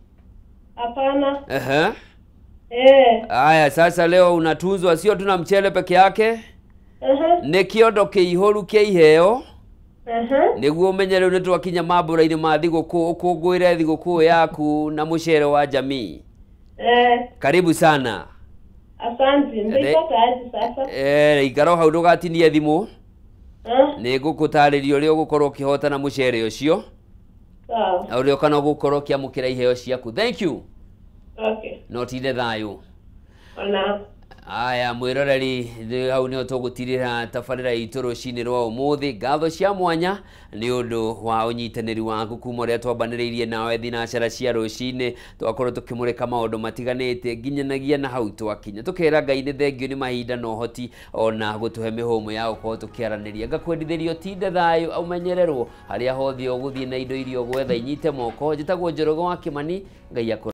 Hapana. Ehe. Aya, sasa leo unatunzwa sio tuna mchele peke yake. Nĩ kĩondo kĩihũru kĩa iheo. Nĩguo ũmenye rĩu nĩtwakinya mambũra-inĩ ma thigũkũ, ũkũngũĩre thigũkũ yaku na mũcere wa Jamii. Karibu sana. Asante. Ndeipata aje sasa? Ikara hau ndũgatinie thimũ. Nĩ ngũkũtarĩria ũrĩa ũgũkorwo ũkĩhotana mũcere ũcio. Sawa. Na ũrĩa kana ũgũkorwo ũkĩamũkĩra iheo ciaku. Thank you. Okay. No tinde thayũ. Ona. Aya, mwĩroreri, hau nĩho tũgũtirĩra tabarĩra itũ rũcinĩ rwa ũmũthĩ. Ngatho cia mwanya nĩ ũndũ wa ũnyitanĩri waku kuma ũrĩa twambanĩrĩirie nawe thinacara cia rũcinĩ, twakorwo tũkĩmũrĩka maũndũ matiganĩte nginyanagia na hau twakinya. Tũkera Ngai nĩ thengio nĩ mahinda na ũhoti ona gũtũhe mĩhũmũ ya gũkorwo tũkĩaranĩria. Ngakwendithĩria ũtinde thayũ, ũmenyererwo harĩa hothe ũgũthiĩ na indo iria ũgwetha inyite moko. Njĩtagwo Njoroge wa Kĩmani, Ngai akũrathime.